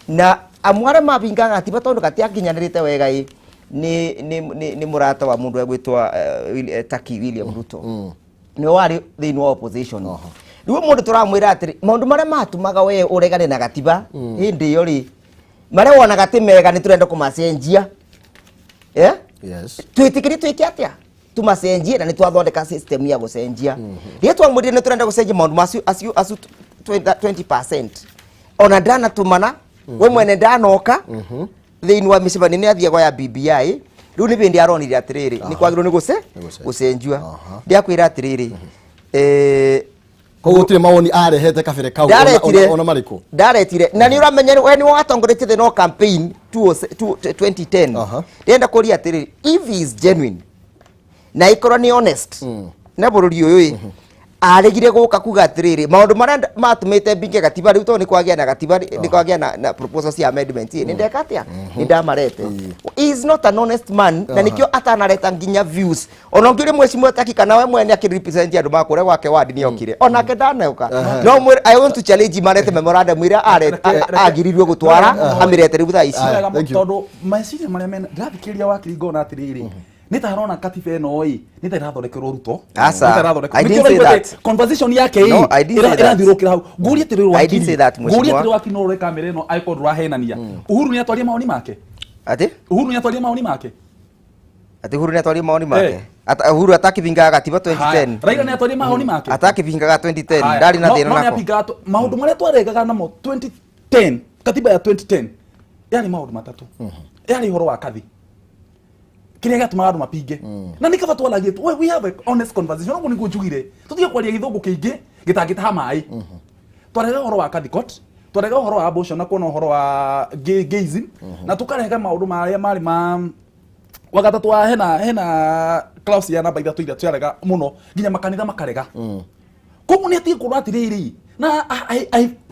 na amwe arĩa mabingaga gatiba tondũ gatiakinyanĩrĩte wega ĩ nĩ mũrata wa mũndũ egwĩtwo Taki William Ruto, nĩwe warĩ thĩinĩ wa opposition. Rĩu mũndũ tũramwĩra atĩrĩ, maũndũ marĩa matũmaga we ũregane na gatiba hĩndĩ ĩyo rĩ, marĩa wonaga ti mega, nĩ tũrenda kũmacenjia. Eh? Yes. Twĩtĩkĩrie twĩke atĩa? Tumacenjie. Na nĩ twathondeka system ya gũcenjia. Rĩrĩa twamwĩrire nĩ tũrenda gũcenjia maũndũ macio acio acio 20%, ona ndanatũmana we mwene ndanoka thĩinĩ wa mĩcemanio nĩ athiagwo ya BBI. Rĩu nĩ bĩndĩ aronire atĩrĩrĩ, nĩ kwagĩrĩirwo nĩ gũce Nĩ gũcenjia. Gũcenjua. Ndiakwĩra atĩrĩrĩ, Koguo gũtirĩ mawoni arehete kabere kau Ndaretire. ona marĩkũ? Ndaretire na nĩ ũramenya we nĩ watongoretie the no campaign 2010. Ndĩrenda kũria atĩrĩrĩ, if he is genuine na ikorwo nĩ honest na bũrũri ũyũ ĩ, aregire gũka kuga atĩrĩrĩ, maũndũ marĩa matũmĩte mbinge gatiba rĩu tondũ nĩ kwagĩa na gatiba, nĩ kwagĩa na proposal cia amendment ĩ, nĩ ndeka atĩa? Nĩ ndamarete. He is not an honest man na nĩkĩo atanareta nginya views. Ona ũngĩũria mheshimiwa Taki kana we mwene akĩrepresent andũ ma kũrĩa gwake ward nĩ okire, onake ndanoka. No mwĩre, I want to challenge him arete memorandum ĩrĩa agiririo gũtwara, amĩrete rĩu thaa ici. Wega. Thank you. Tondũ meciria marĩa mena ndĩrathikĩrĩria wakiri ngona atĩrĩrĩ, nĩ ta arona katiba ĩno ĩ nĩ ta ĩrathondekerwo Ruto. Aca. Nĩ ta ĩrathondekwo. I didn't Nĩkĩo say ũraigua atĩ that. conversation yake ĩ No, I didn't say that. ĩrathiũrũkĩra hau. Ngũrie atĩrĩrĩ I didn't say that, wakiri, ngũrie mheshimiwa. atĩrĩrĩ wakiri, no ũrore kamera ĩno angĩkorwo ndũrahenania. Uhuru nĩ atwarie maoni make? Atĩ? Uhuru nĩ atwarie maoni make? Atĩ Uhuru nĩ atwarie maoni make? Eh. Uhuru atakĩbingaga gatiba 2010. Haya, Raila nĩ atwarie maoni make? Atakĩbingaga 2010. Haya, Ndarĩ na thĩna no nako. nĩabingaga maũndũ marĩa twaregaga namo 2010, katiba ya 2010 yarĩ maũndũ matatũ. Yarĩ ũhoro wa kathi kĩrĩa gĩatũmaga andũ mapinge, na nĩ kaba twaragie, we have a honest conversation. Ũguo nĩguo njugire tũtige kwaria gĩthũngũ kĩingĩ gĩtangĩtaha maĩ. Twarega ũhoro wa Kadhi court, twarega ũhoro wa abortion na kuona ũhoro wa gayism, na tũkarega maũndũ marĩa marĩ ma wagatatũ wa hena clause ya namba 3 iria twarega mũno, nginya makanitha makarega. Koguo nĩ atige kuona atĩrĩrĩ, na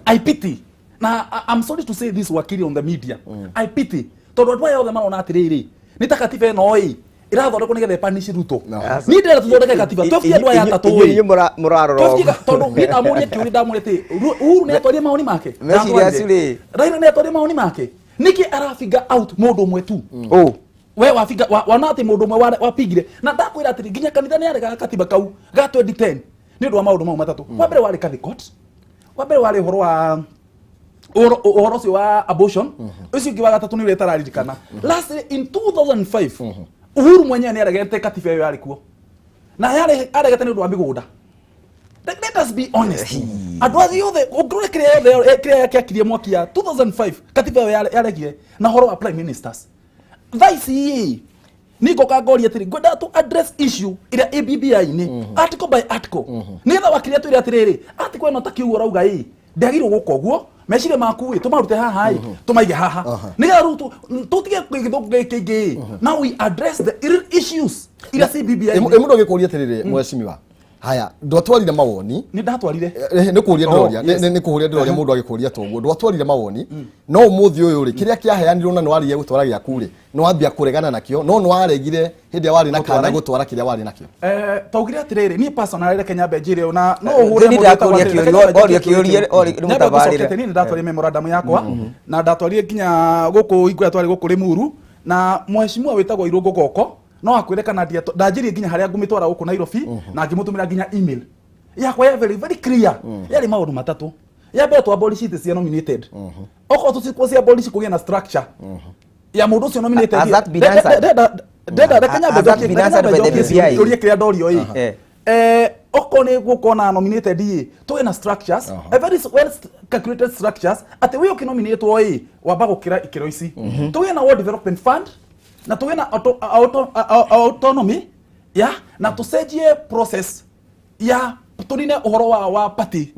I pity na I'm sorry to say this, wakiri, on the media, I pity tondũ andũ aya othe marona atĩrĩrĩ, nĩ ta katiba ĩno ĩ ĩrathondekwo nĩgetha ĩpanish Ruto. Niĩ ndĩrenda tũthondeke katiba twebie andũ aya atatũ Inyuĩ ĩ mũrarora Twebie ũguo. tondũ niĩ ndamũria kĩũria, ndamũria atĩ Uhuru nĩ atwarie maoni make? Meciria Ndatwarire. acio rĩ. Raila nĩ atwarie maoni make? Nĩkĩ arafinga out mũndũ ũmwe tu? Ũ. We wafinga wana atĩ mũndũ ũmwe wapingire. Na ndakwĩra atĩrĩ, nginya kanitha nĩ aregaga katiba kau ga 2010 nĩ ũndũ wa maũndũ mau matatũ. Wa mbere warĩ Kadhi court, wa mbere warĩ ũhoro wa ũhoro ũcio wa abortion, ũcio ũngĩ wa gatatũ nĩ ũrĩa ĩtararirikana. Lastly, in 2005 Uhuru mwenyewe nĩ aregete katiba ĩyo yarĩ kuo na yarĩ aregete nĩ ũndũ wa mĩgũnda. Let us be honest, andũ acio othe ũngĩrora kĩrĩa yothe kĩrĩa kĩakirie mwaki ya 2005, katiba ĩyo yaregire na ũhoro wa prime ministers. Thaa ici ĩ niĩ ngoka ngoria atĩrĩ, ngwenda tũ address issue ĩrĩa ĩ BBI-inĩ article by article, nĩgetha wakiria twĩre atĩrĩrĩ, article ĩno ta kiugo ũrauga ĩ ndĩagĩrĩirwo gũka ũguo, meciria maku ĩ tũmarute haha ĩ tũmaige haha, nĩgetha rĩu tũtige gĩthũngũ gĩkĩ kĩingĩ ĩ. Now we address the real issues iria ci BBI. Ĩ mũndũ agĩkũria atĩrĩrĩ, mheshimiwa, haya, ndwatwarire mawoni? Nĩ ndatwarire. Nĩ kũria Oh, ndĩroria. Yes. Nĩ kũhuria ndĩroria. Mũndũ agĩkũria toguo, ndwatwarire mawoni, no ũmũthĩ ũyũ rĩ, kĩrĩa kĩaheanirwo na nĩwarĩrie gũtwara gĩaku rĩ, nĩwambia kũregana nakĩo, no nĩwaregire hĩndĩ ĩrĩa warĩ na kana Gũtwara? gũtwara kĩrĩa warĩ nakĩo. Taugire atiriri, niĩ personally reke nyambe njĩre ũũ, na no ũhũre Niĩ mũndũ ndakũria wĩtagwo atĩrĩrĩ, kĩũria, reke nyambe oria njokie kĩũria, kĩũria. ori- nĩ Nyambe mũtabarĩre. ngũcoketie, niĩ nĩ ndatwarire memorandum yakwa na ndatwarire nginya gũkũ ingũrĩa twarĩ gũkũ Limuru, na mheshimiwa wĩtagwo Irũngũ Goko no akwĩre kana ndanjirie nginya harĩa ngũmĩtwara gũkũ Nairobi, na ngĩmũtũmĩra nginya email yakwa ya very very clear. Yarĩ maũndũ matatũ. Ya mbere, twa abolish itĩ cia nominated, okorwo tũcikuo cia abolish, kũgĩe na structure ya mũndũ ũcio nominated. Has that been answered? Ndenda reke nyambe Has that njokie been reke answered nyambe by the njokie BBI? kĩũria kĩrĩa ndorio ĩ. Okorwo nĩ gũkorwo na nominated ĩ, tũgĩe na structures, a very well calculated structures, atĩ wĩ ũkĩnominatwo ĩ wamba gũkĩra ikĩro ici. Tũgĩe na World Development Fund na tũgĩe na autonomy ya na tũcenjie process ya tũnine ũhoro wa party,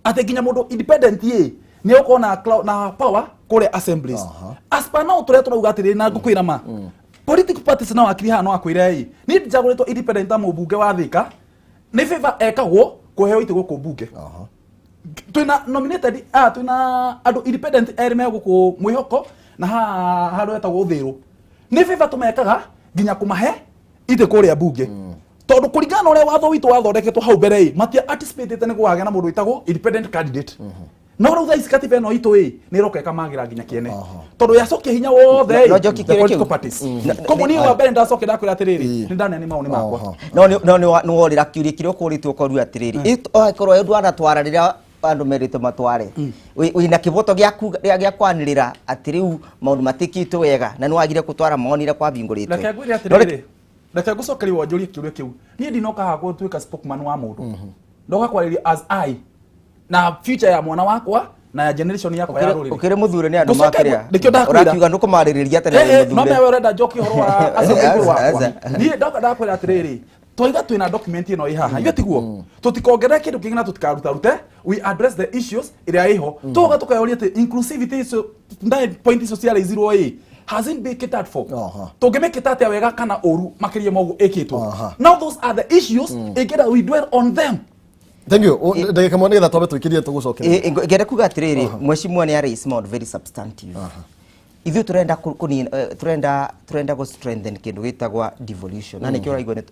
atĩ nginya mũndũ independent ĩ nĩ ũkorwo na na power kũrĩa assemblies. As per now tũrĩa tũrauga atĩrĩrĩ, na ngũkwĩra ma political parties na wakiri haha no akwĩre ĩ, niĩ njagũrĩtwo independent ta mũmbunge wa Thika, nĩ favor ekagwo kũheo itĩ gũkũ mbunge. Twina nominated, twina andũ independent erĩ me gũkũ mwĩhoko na haha handũ hetagwo Ũthĩrũ, nĩ favor tũmekaga nginya kũmahe itĩ kũrĩa mbunge, tondũ kũringana na ũrĩa watho witũ wathondeketwo hau mbere ĩ, matia anticipatĩte nĩ gũkagĩa na mũndũ wĩtagwo independent candidate. No rĩu thaa ici katiba ĩno itũ ĩ nĩ ĩroka ĩkamagĩra nginya kĩene, tondũ yacokia hinya wothe No njokie the kĩũria political kĩu. parties. Koguo niĩ wa mbere ndacokia ndakwĩra atĩrĩrĩ, nĩ ndaneana mawoni makwa. No nĩ worĩra kĩũria kĩrĩa ũkũrĩtwo ũkorio atĩrĩrĩ, angĩkorwo ndwanatwara rĩrĩa andũ merĩtwo matware, wĩna kĩboto gĩaku gĩa kwanĩrĩra atĩ rĩu maũndũ matikĩtwo wega na nĩ wagire gũtwara mawoni rĩrĩa kwabingũrĩtwo? Reke ngwĩre atĩrĩrĩ, reke ngũcokerie wanjũrie kĩũria kĩu. Niĩ ndinoka haha gũtuĩka spokesman wa mũndũ, ndoka kwarĩria as I na future ya mwana wakwa na ya generation yakwa ya rũrĩrĩ. Ũkĩrĩ mũthure nĩ andũ Ngũcoke makĩrĩa nĩkĩo ndakwĩra. ũrakiuga nĩkũmarĩrĩria tene wĩ No mũthure. mewe ũrenda njokie ũhoro wa acio igũrũ wakwa. Aca. Niĩ ndoka ndakwĩra atĩrĩrĩ, twaiga twĩna document ĩno ĩ haha, ithuĩ tiguo tũtikongerere kĩndũ kĩngĩ na tũtikarute, we address the issues ĩrĩa ĩho. Tũgoka tũkeyũria atĩ inclusivity icio nine point icio ciaraizirwo ĩ hasn't been catered for. Tũngĩmĩkĩta atĩa wega kana ũru makĩria ma ũguo ĩkĩtwo? Now those are the issues ĩngĩenda we dwell on them. Thank you. Ndagĩka ĩmwe nĩgetha twambe tũikĩrie tũgũcokeria. Ngenda kuga atĩrĩrĩ, mheshimiwa nĩ araise maũndũ very substantive. Ithuĩ tũrenda tũrenda gũ strengthen kĩndũ gĩtagwa devolution, na nĩkĩo ũraigua nĩ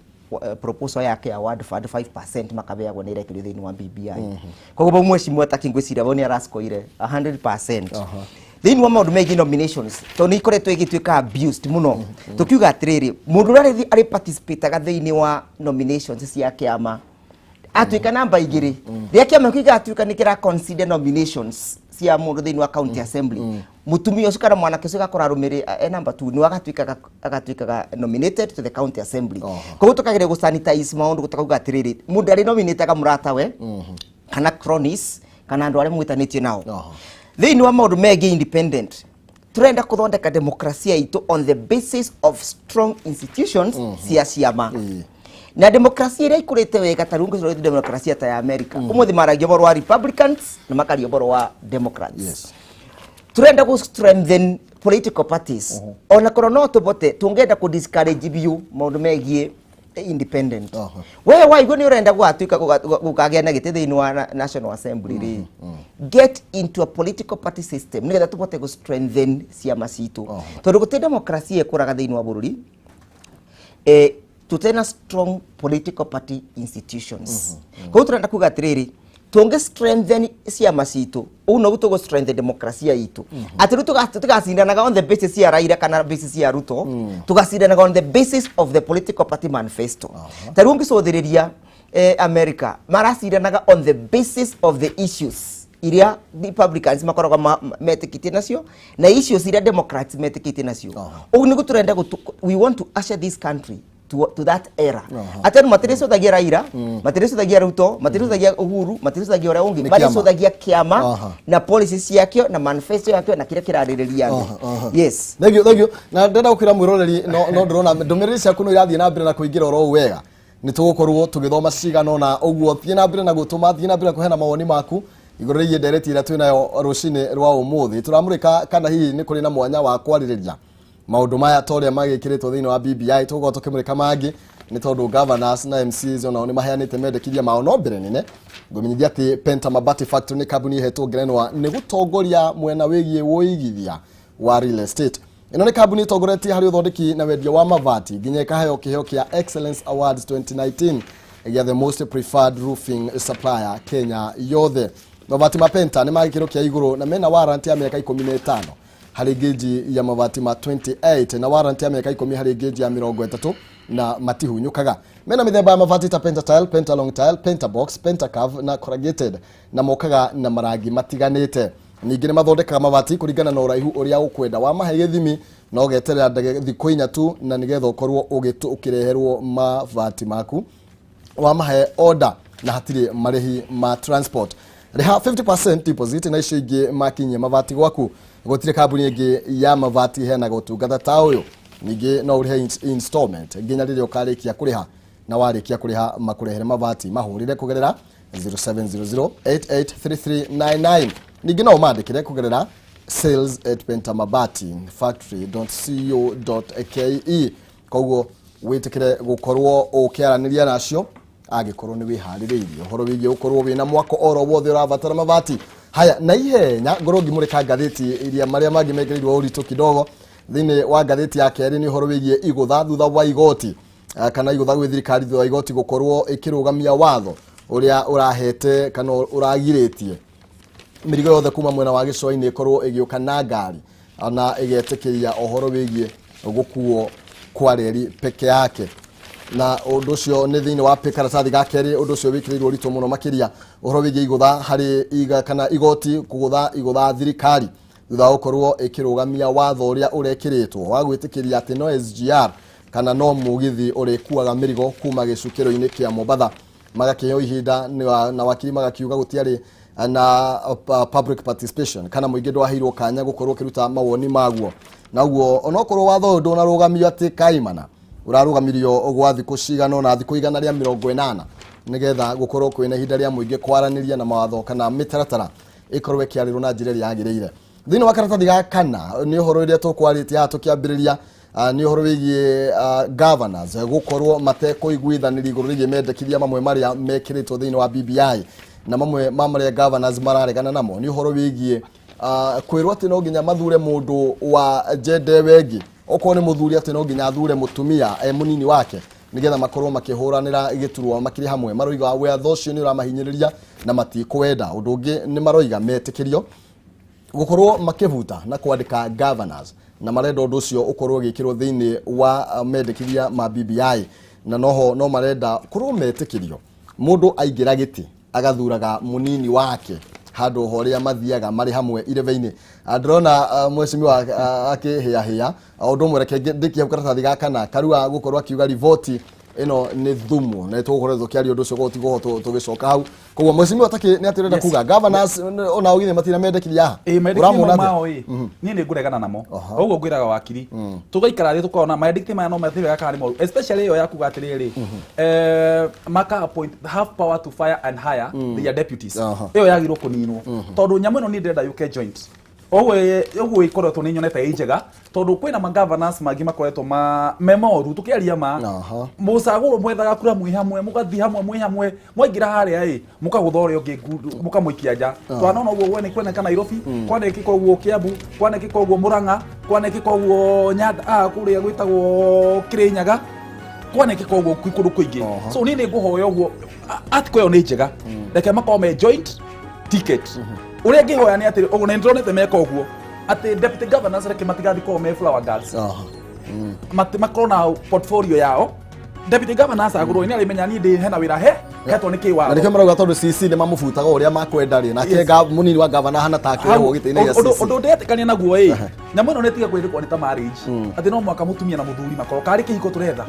proposal yake ya ward fund 5% makabeagwo nĩ ĩrekĩrio thĩinĩ wa BBI. Koguo bau mheshimiwa taki ngwĩciria bo nĩ arascoire 100% thĩinĩ wa maũndũ megiĩ nominations, tondũ nĩ ikoretwo ĩgĩtuĩka abused mũno. Tũkiuga atĩrĩrĩ, mũndũ ũrĩa arĩ participataga thĩinĩ wa nominations cia kĩama atuĩka namba igĩrĩ, rĩrĩa kĩama kĩu gĩgatuĩka nĩ kĩra consider nominations cia mũndũ thĩinĩ wa county assembly, mũtumia ũcio kana mwanake ũcio gakora arũmĩrĩ e number 2 nĩ agatuĩkaga nominated to the county assembly. Koguo tũkageria gũ sanitize maũndũ, tũkauga atĩrĩrĩ, mũndũ arĩ nominataga mũratawe kana cronies kana andũ arĩa mwĩtanĩtio nao. Thĩinĩ wa maũndũ megiĩ independent, turenda kuthondeka demokrasia itũ on the basis of strong institutions cia ciama na demokrasia ĩrĩa ikũrĩte wega. Ta rĩu ngĩcora demokrasia ta ya America, ũmũthĩ maragia ũhoro wa Republicans na makaria ũhoro wa Democrats. Turenda gũ strengthen political parties, ona korwo no tũbote tũngĩenda kũ discourage biũ maũndũ megiĩ independent. We waigua nĩ ũrenda gwatuĩka gũkagĩa na gĩtĩ thĩinĩ wa National Assembly rĩ, get into a political party system nĩgetha tũbote gũ strengthen ciama citũ, tondũ gũtirĩ demokrasia ĩkũraga thĩinĩ wa bũrũri tutena strong political party institutions. Koguo turenda kuga atĩrĩrĩ, tũngĩ strengthen ciama citũ, ũguo noguo tũgũ strengthen demokrasia itũ, atĩ rĩu tũgacindanaga on the basis ya Raila kana basis ya Ruto, tũgacindanaga on the basis of the political party manifesto. Ta rĩu ũngĩcũthĩrĩria America maracindanaga on the basis of the issues. Iria Republicans makoragwo metĩkĩtie nacio na issues iria Democrats metĩkĩtie nacio. Ũguo nĩguo tũrenda we want to usher this country to that era, atĩ andũ matirĩcũthagia Raila, matirĩcũthagia Ruto, matirĩcũthagia Uhuru, matirĩcũthagia ũrĩa ũngĩ. Nĩ kĩama. Marĩcũthagia kĩama na policy ciakĩo na manifesto yakĩo na kĩrĩa kĩrarĩrĩria andũ. Yes. Thank you, thank you. Na ndĩrenda gũkwĩra mwĩroreri, no ndĩrona ndũmĩrĩri ciaku no irathiĩ na mbere na kũingĩra oro ũũ wega. Nĩ tũgũkorwo tũgĩthoma cigana ũna, ũguo thiĩ na mbere na gũtũma, thiĩ na mbere na kũheana mawoni maku igũrũ rĩgiĩ ndereti ĩrĩa twĩnayo rũcinĩ rwa ũmũthĩ. Tũramũrĩka kana hihi nĩ kũrĩ na mwanya wa kwarĩrĩria maũndũ maya ta ũrĩa magĩkĩrĩtwo thĩinĩ wa BBI. Tũgũkorwo tũkĩmũrĩka mangĩ nĩ tondũ governors na MCAs onao nĩ maheanĩte mendekithia mao. No mbere nene ngũmenyithia atĩ Penta Mabati Factory nĩ kambuni ĩhetwo ngerenwa nĩ gũtongoria mwena wĩgiĩ ũigithia wa real estate. Ĩno nĩ kambuni ĩtongoretie harĩ ũthondeki na wendia wa mabati, nginya ĩkaheo kĩheo kĩa Excellence Awards 2019 gĩa the most preferred roofing supplier Kenya yothe. Mabati ma Penta nĩ ma gĩkĩro kĩa igũrũ na mena warranty ya mĩaka 15 harĩ ngĩnji ya mabati ma 28 na warranty ya mĩaka 10 harĩ ngĩnji ya 30, na matihunyũkaga. Mena mĩthemba ya mabati ta Penta Tile, Penta Long Tile, Penta Box, Penta Curve na corrugated, na mokaga na marangi matiganĩte. Ningĩ nĩ mathondekaga mabati kũringana na ũraihu ũrĩa ũkwenda. Wamahe gĩthimi na ũgeterera thikũ 4 tu na nĩgetha ũkorwo ũkĩreherwo mabati maku wamahe order, na hatirĩ marĩhi ma transport. Rĩha 50% deposit na icio ingĩ makinyie mabati gwaku. Gũtirĩ kambuni ĩngĩ ya mabati iheanaga ũtungata ta ũyũ. Ningĩ no ũrĩhe installment nginya rĩrĩa ũkarĩkia kũrĩha, na warĩkia kũrĩha makũrehere mabati. Mahũrĩre kũgerera 0700883399. Ningĩ no ũmandĩkĩre kũgerera sales@pentamabati factory.co.ke. Koguo wĩtĩkĩre gũkorwo ũkĩaranĩria nacio angĩkorwo nĩ wĩharĩrĩirie ũhoro wĩgiĩ gũkorwo wĩna mwako oro wothe ũrabatara mabati. Haya, na ihenya ngorwo ngĩmũrĩka ngathĩti iria marĩa mangĩ mekĩrĩirwo ũritũ kidogo. Thĩinĩ wa ngathĩti ya kerĩ nĩ ũhoro wĩgiĩ igũtha thutha wa igoti, kana igũtha gwĩ thirikari thutha wa igoti gũkorwo ĩkĩrũgamia watho ũrĩa ũrahete kana ũragirĩtie mĩrigo yothe kuma mwena wa gĩcũa-inĩ ĩkorwo ĩgĩũka na ngari, na ĩgetĩkĩria ũhoro wĩgiĩ gũkuo kwa reri peke yake. Na ũndũ ũcio nĩ thĩinĩ wa karatathi ga kerĩ. Ũndũ ũcio wĩkĩrĩirwo ũritũ mũno makĩria, ũhoro wĩgiĩ igũtha harĩ iga kana igoti kũgũtha igũtha thirikari thutha wa gũkorwo ĩkĩrũgamia watho ũrĩa ũrekĩrĩtwo wa gwĩtĩkĩria atĩ no SGR kana no mũgithi ũrĩkuaga mĩrigo kuma gĩcukĩro-inĩ kĩa Mombatha. Magakĩheo ihinda na wakiri magakiuga gũtiarĩ na public participation kana mũingĩ ndwaheirwo kanya gũkorwo ũkĩruta mawoni maguo. Na ũguo onokorwo watho ũyũ ndũnarũgamio atĩ kaimana, ũrarũgamirio gwa thikũ cigana ũna, thikũ 180, nĩgetha gũkorwo kwĩna ihinda rĩa mũingĩ kwaranĩria na mawatho kana mĩtaratara ĩkorwo ĩkĩarĩrwo na njĩra ĩrĩa yagĩrĩire. Thĩinĩ wa karatathi ga kana nĩ ũhoro ũrĩa tũkwarĩtie haha tũkĩambĩrĩria, nĩ ũhoro wĩgiĩ governors gũkorwo matekũiguithanĩria igũrũ rĩgiĩ mendekithia mamwe marĩa mekĩrĩtwo thĩinĩ wa BBI. Na mamwe ma marĩa governors mararegana namo nĩ ũhoro wĩgiĩ kwĩrwo atĩ no nginya mathure mũndũ wa gender ĩyo ĩngĩ, okorwo nĩ mũthuri atĩ no nginya athure mũtumia e mũnini wake nĩgetha makorwo makĩhũranĩra gĩturwa makĩrĩ hamwe. Maroiga watho ũcio nĩ ũramahinyĩrĩria na matikwenda. Ũndũ ũngĩ nĩ maroiga metĩkĩrio gũkorwo makĩbuta na kwandĩka governors, na marenda ũndũ ũcio ũkorwo ũgĩkĩrwo thĩinĩ wa mendekithia ma BBI. Na noho no marenda korwo metĩkĩrio mũndũ aingĩra gĩtĩ agathuraga mũnini wake handũ horĩa mathiaga marĩ hamwe irebe-inĩ. Ndĩrona mheshimiwa akĩhĩahĩa. Ũndũ ũmwe, reke ndĩkie hau karatathi ga kana. Karua gũkorwo akiuga riboti ĩno nĩ thumu, na tũgũkorwo tũkĩaria ũndũ ũcio, koguo tigũkorwo tũgĩcoka hau. Koguo mheshimiwa takĩ nĩ atĩ ũrenda kuga governors ona ũgithĩ matina mendekithia haha? Ĩ mendekithia Ũramona mau atĩa? Mao ĩ niĩ nĩ ngũregana namo. Ũguo ngwĩraga wakiri tũgaikara thĩ tũkona mendekithia maya no mathĩ wega kana nĩ moru, especially ĩyo ya kuga atĩrĩrĩ, maka appoint, have power to fire and hire their deputies. Ĩyo yagĩrĩirwo kũninwo tondũ nyamũ ĩno niĩ ndĩrenda yũke joint. Ũguo ũguo ĩkoretwo nĩ nyonete ĩ njega tondũ kwĩna ma governors mangĩ makoretwo ma me moru tũkĩaria ma mũcagũrwo mwethaga kura mwĩ hamwe, mũgathiĩ hamwe mwĩ hamwe, mwaingĩra harĩa ĩ mũkagũtha ũrĩa ũngĩ ngundu mũkamũikia nja. Twanona ũguo gwe nĩ kweneka Nairobi, kwanekĩka ũguo Kiambu, kwanekĩka ũguo Murang'a, kwanekĩka ũguo Nyanda, kũrĩa gwĩtagwo Kirinyaga, kwanekĩka ũguo kũndũ kũingĩ. So niĩ nĩ ngũhoya ũguo article ĩyo nĩ njega, reke makorwo me joint ticket. Ũrĩa ngĩhoya nĩ atĩ ũguo nĩ ndĩronete meka ũguo atĩ deputy governors reke matigathiĩ korwo me flower girls. Makorwo na portfolio yao. Deputy governors agũrwo nĩ arĩmenya niĩ ndĩ hena wĩra he Hetwo nĩ kĩwatho. Na nĩkĩo marauga tondũ CC nĩ mamũbutaga ũrĩa makwenda rĩ, nake Yes. mũnini wa gavana hana ta akĩohwo gĩtĩ-inĩ gĩa Ũndũ CC. ũndũ ndetĩkania naguo ĩ, nyamũ ĩno nĩ ĩtige kwĩrĩkwo nĩ ta marriage, atĩ no mũhaka mũtumia na mũthuri makorwo karĩ kĩhiko tũretha.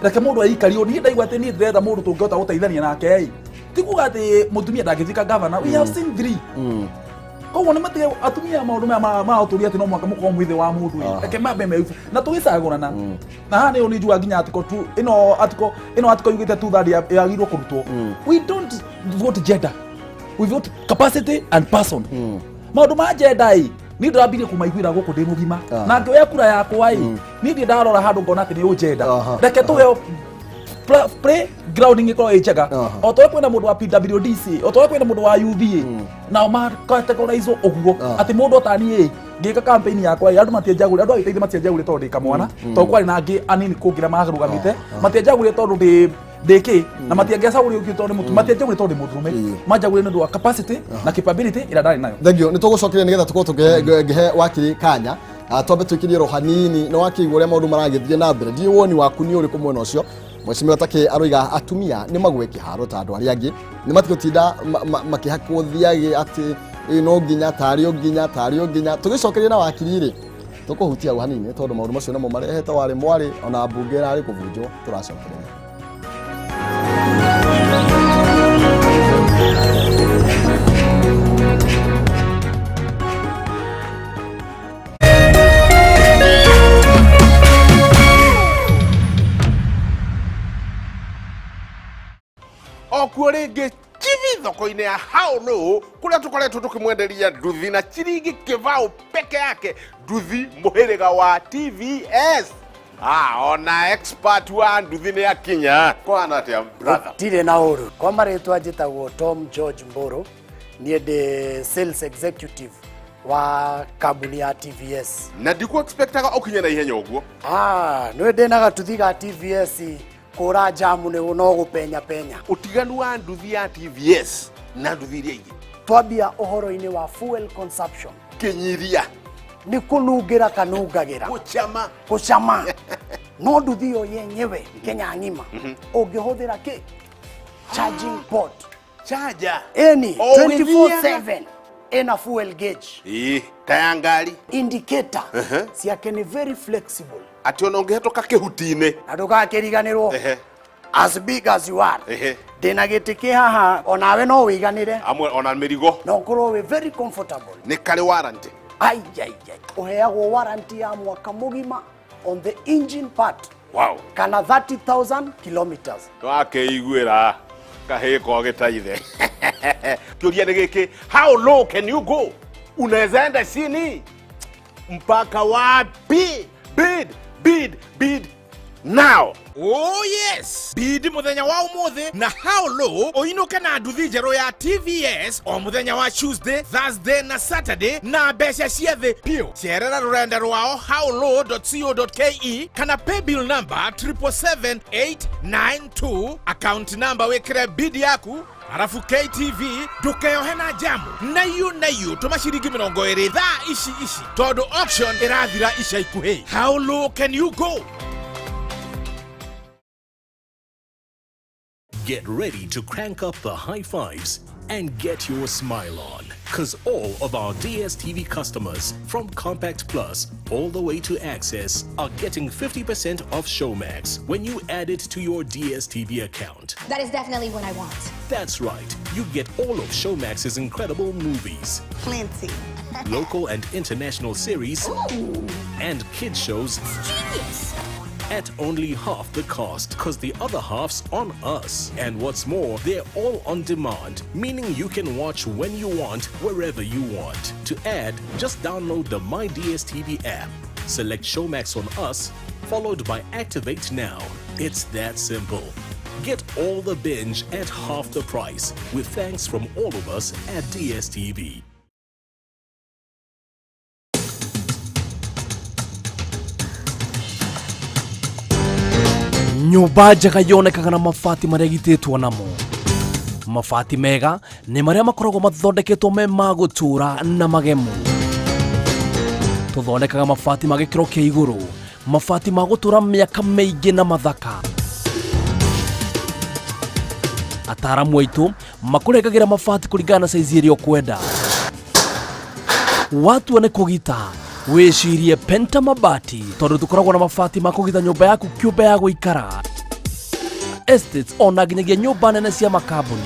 Reke mũndũ aikario. Niĩ ndaigua atĩ niĩ ndĩretha mũndũ tũngĩhota gũteithania nake ĩ, ti kuga atĩ mũtumia ndangĩtuĩka gavana. We have seen three. Koguo nĩ matige atumia maũndũ maya ma ũtũria atĩ no mũhaka mũkorwo mwĩ thĩ wa mũndũ ĩ. Reke mambe me na tũgĩcagũrana na haha nĩyo nĩ njugaga nginya article 2 ĩno, article ĩno, article yugĩte two third yagĩrĩirwo kũrutwo. We don't vote gender, we vote capacity and person. Maũndũ ma gender ĩ, niĩ ndĩrambirie kũmaiguĩra gũkũ ndĩ mũgima. Na ngĩoya kura yakwa ĩ, niĩ ndirĩ ndarora handũ ngona atĩ nĩ ũgender. Reke tũheo play grounding ĩkorwo ĩ njega. O ta ũrĩa kwĩna mũndũ wa PWDC, o ta ũrĩa kwĩna mũndũ wa UVA, nao ma-categorize ũguo, atĩ mũndũ o ta niĩ ĩ, ngĩka campaign yakwa ĩ, andũ matianjagũrire, andũ a Gĩteithio matianjagũrire tondũ ndĩ kamwana, tondũ kwarĩ na angĩ anini kũngĩra marũgamĩte. Matianjagũrire tondũ ndĩ kĩ, na matiangĩcagũrire ũngĩ tondũ nĩ mũtu, matianjagũrire tondũ ndĩ mũndũrũme, manjagũrire nĩ ũndũ wa capacity na capability ĩrĩa ndarĩ nayo. Thank you. Nĩ tũgũcokeria nĩgetha tũkorwo tũkĩhe wakiri kanya. Twambe tũikĩrie ro hanini. Nĩ wakĩigua ũrĩa maũndũ maragĩthiĩ na mbere, ndiũ woni waku nĩ ũrĩkũ mwena ũcio? Mheshimiwa Takĩ aroiga atumia nĩ magwe kĩharo ta andũ arĩa angĩ, nĩ matigũtinda makĩhakwo thiagĩ atĩ ĩ, no nginya tarĩ o nginya tarĩ o nginya. Tũgĩcokeria na wakiri rĩ, tũkũhutia hau hanini tondũ maũndũ macio namo marehete warĩ mwarĩ ona mbunge ĩrarĩ kũbunjwo. Tũracokereria. O kuo rĩngĩ chibi thoko-inĩ ya How Low, kũrĩa tũkoretwo tũkĩmwenderia nduthi na ciringi kĩbaũ peke yake, nduthi mũhĩrĩga wa TVS. Ona expert wa nduthi nĩ akinya. Kũhana atĩa, brother? Gũtirĩ na ũru. Kwa marĩtwa njĩtagwo Tom George Mbũrũ, niĩ ndĩ sales executive wa kambuni ya TVS. Na ndikũ-expectaga ũkinye na ihenya ũguo. Ah, nĩ ndĩ na gatuthi ga TVS, kũra jamu nĩ no gũpenya penya. Ũtiganu wa nduthi ya TVS na nduthi iria ingĩ? Twambia ũhoro-inĩ wa fuel consumption, kĩnyiria nĩ kũnungĩra kanungagĩra. Gũcama. Gũcama, no nduthi ĩyo yenyewe Kenya ng'ima ũngĩhũthĩra kĩ charging port. Charger. Ĩni. O ũgĩthiaga. 24/7 ĩna fuel gauge. Ĩĩ, ta ya ngari. Indicator ciake nĩ very flexible. Atĩ ona ũngĩhetũka kĩhuti-inĩ. Na ndũgakĩriganĩrwo, as big as you are, ndĩna gĩtĩ kĩ haha onawe no wĩiganĩre. Amwe ona mĩrigo. Na ũkorwo wĩ very comfortable. Nĩ karĩ warranty? Ai ai ai, ũheagwo warranty ya mwaka mũgima on the engine part kana 30,000 kilometers. Twakĩiguĩra kahĩĩ kogĩtaithe. Kĩũria nĩ gĩkĩ, how low can you go? Unaweza enda chini mpaka wapi? Bid, bid, bid now. Oh yes, bid muthenya wa umuthi na How Low uinuke na nduthi njerũ ya TVS o muthenya wa Tuesday, Thursday na Saturday na mbeca cia thĩ piũ. Cerera rũrenda rwao howlow.co.ke kana paybill number 777892, account number wĩkĩre bid yaku, arabu KTV. Ndũkeyohe na jamu na iũ tũma ciringi 20 thaa ici ici tondũ auction ĩrathira ica ikuhĩ. How low can you go? Get ready to crank up the high fives and get your smile on. Because all of our DSTV customers, from Compact Plus all the way to Access, are getting 50% off Showmax when you add it to your DSTV account. That is definitely what I want. That's right, you get all of Showmax's incredible movies, Plenty. Local and international series, and kids shows Genius! At only half the cost, because the other half's on us. And what's more, they're all on demand, meaning you can watch when you want, wherever you want. To add, just download the My DSTV app, select Showmax on us, followed by Activate Now. It's that simple. Get all the binge at half the price, with thanks from all of us at DSTV. Nyũmba njega yonekaga na mabati marĩa ĩgitĩtwo namo. Mabati mega nĩ marĩa makoragwo mathondeketwo me ma gũtũũra na magemu. Tũthondekaga mabati ma gĩkĩro kĩa igũrũ, mabati ma gũtũũra mĩaka mĩingĩ na mathaka. Ataramu aitũ makũrengagĩra mabati kũringana na saizi ĩrĩa ũkwenda. Watua nĩ kũgita wĩcirie Penta Mabati tondũ tũkoragwo na mabati ma kũgita nyũmba yaku kĩũmbe ya gũikara estates ona nginyagia nyũmba nene cia makambuni.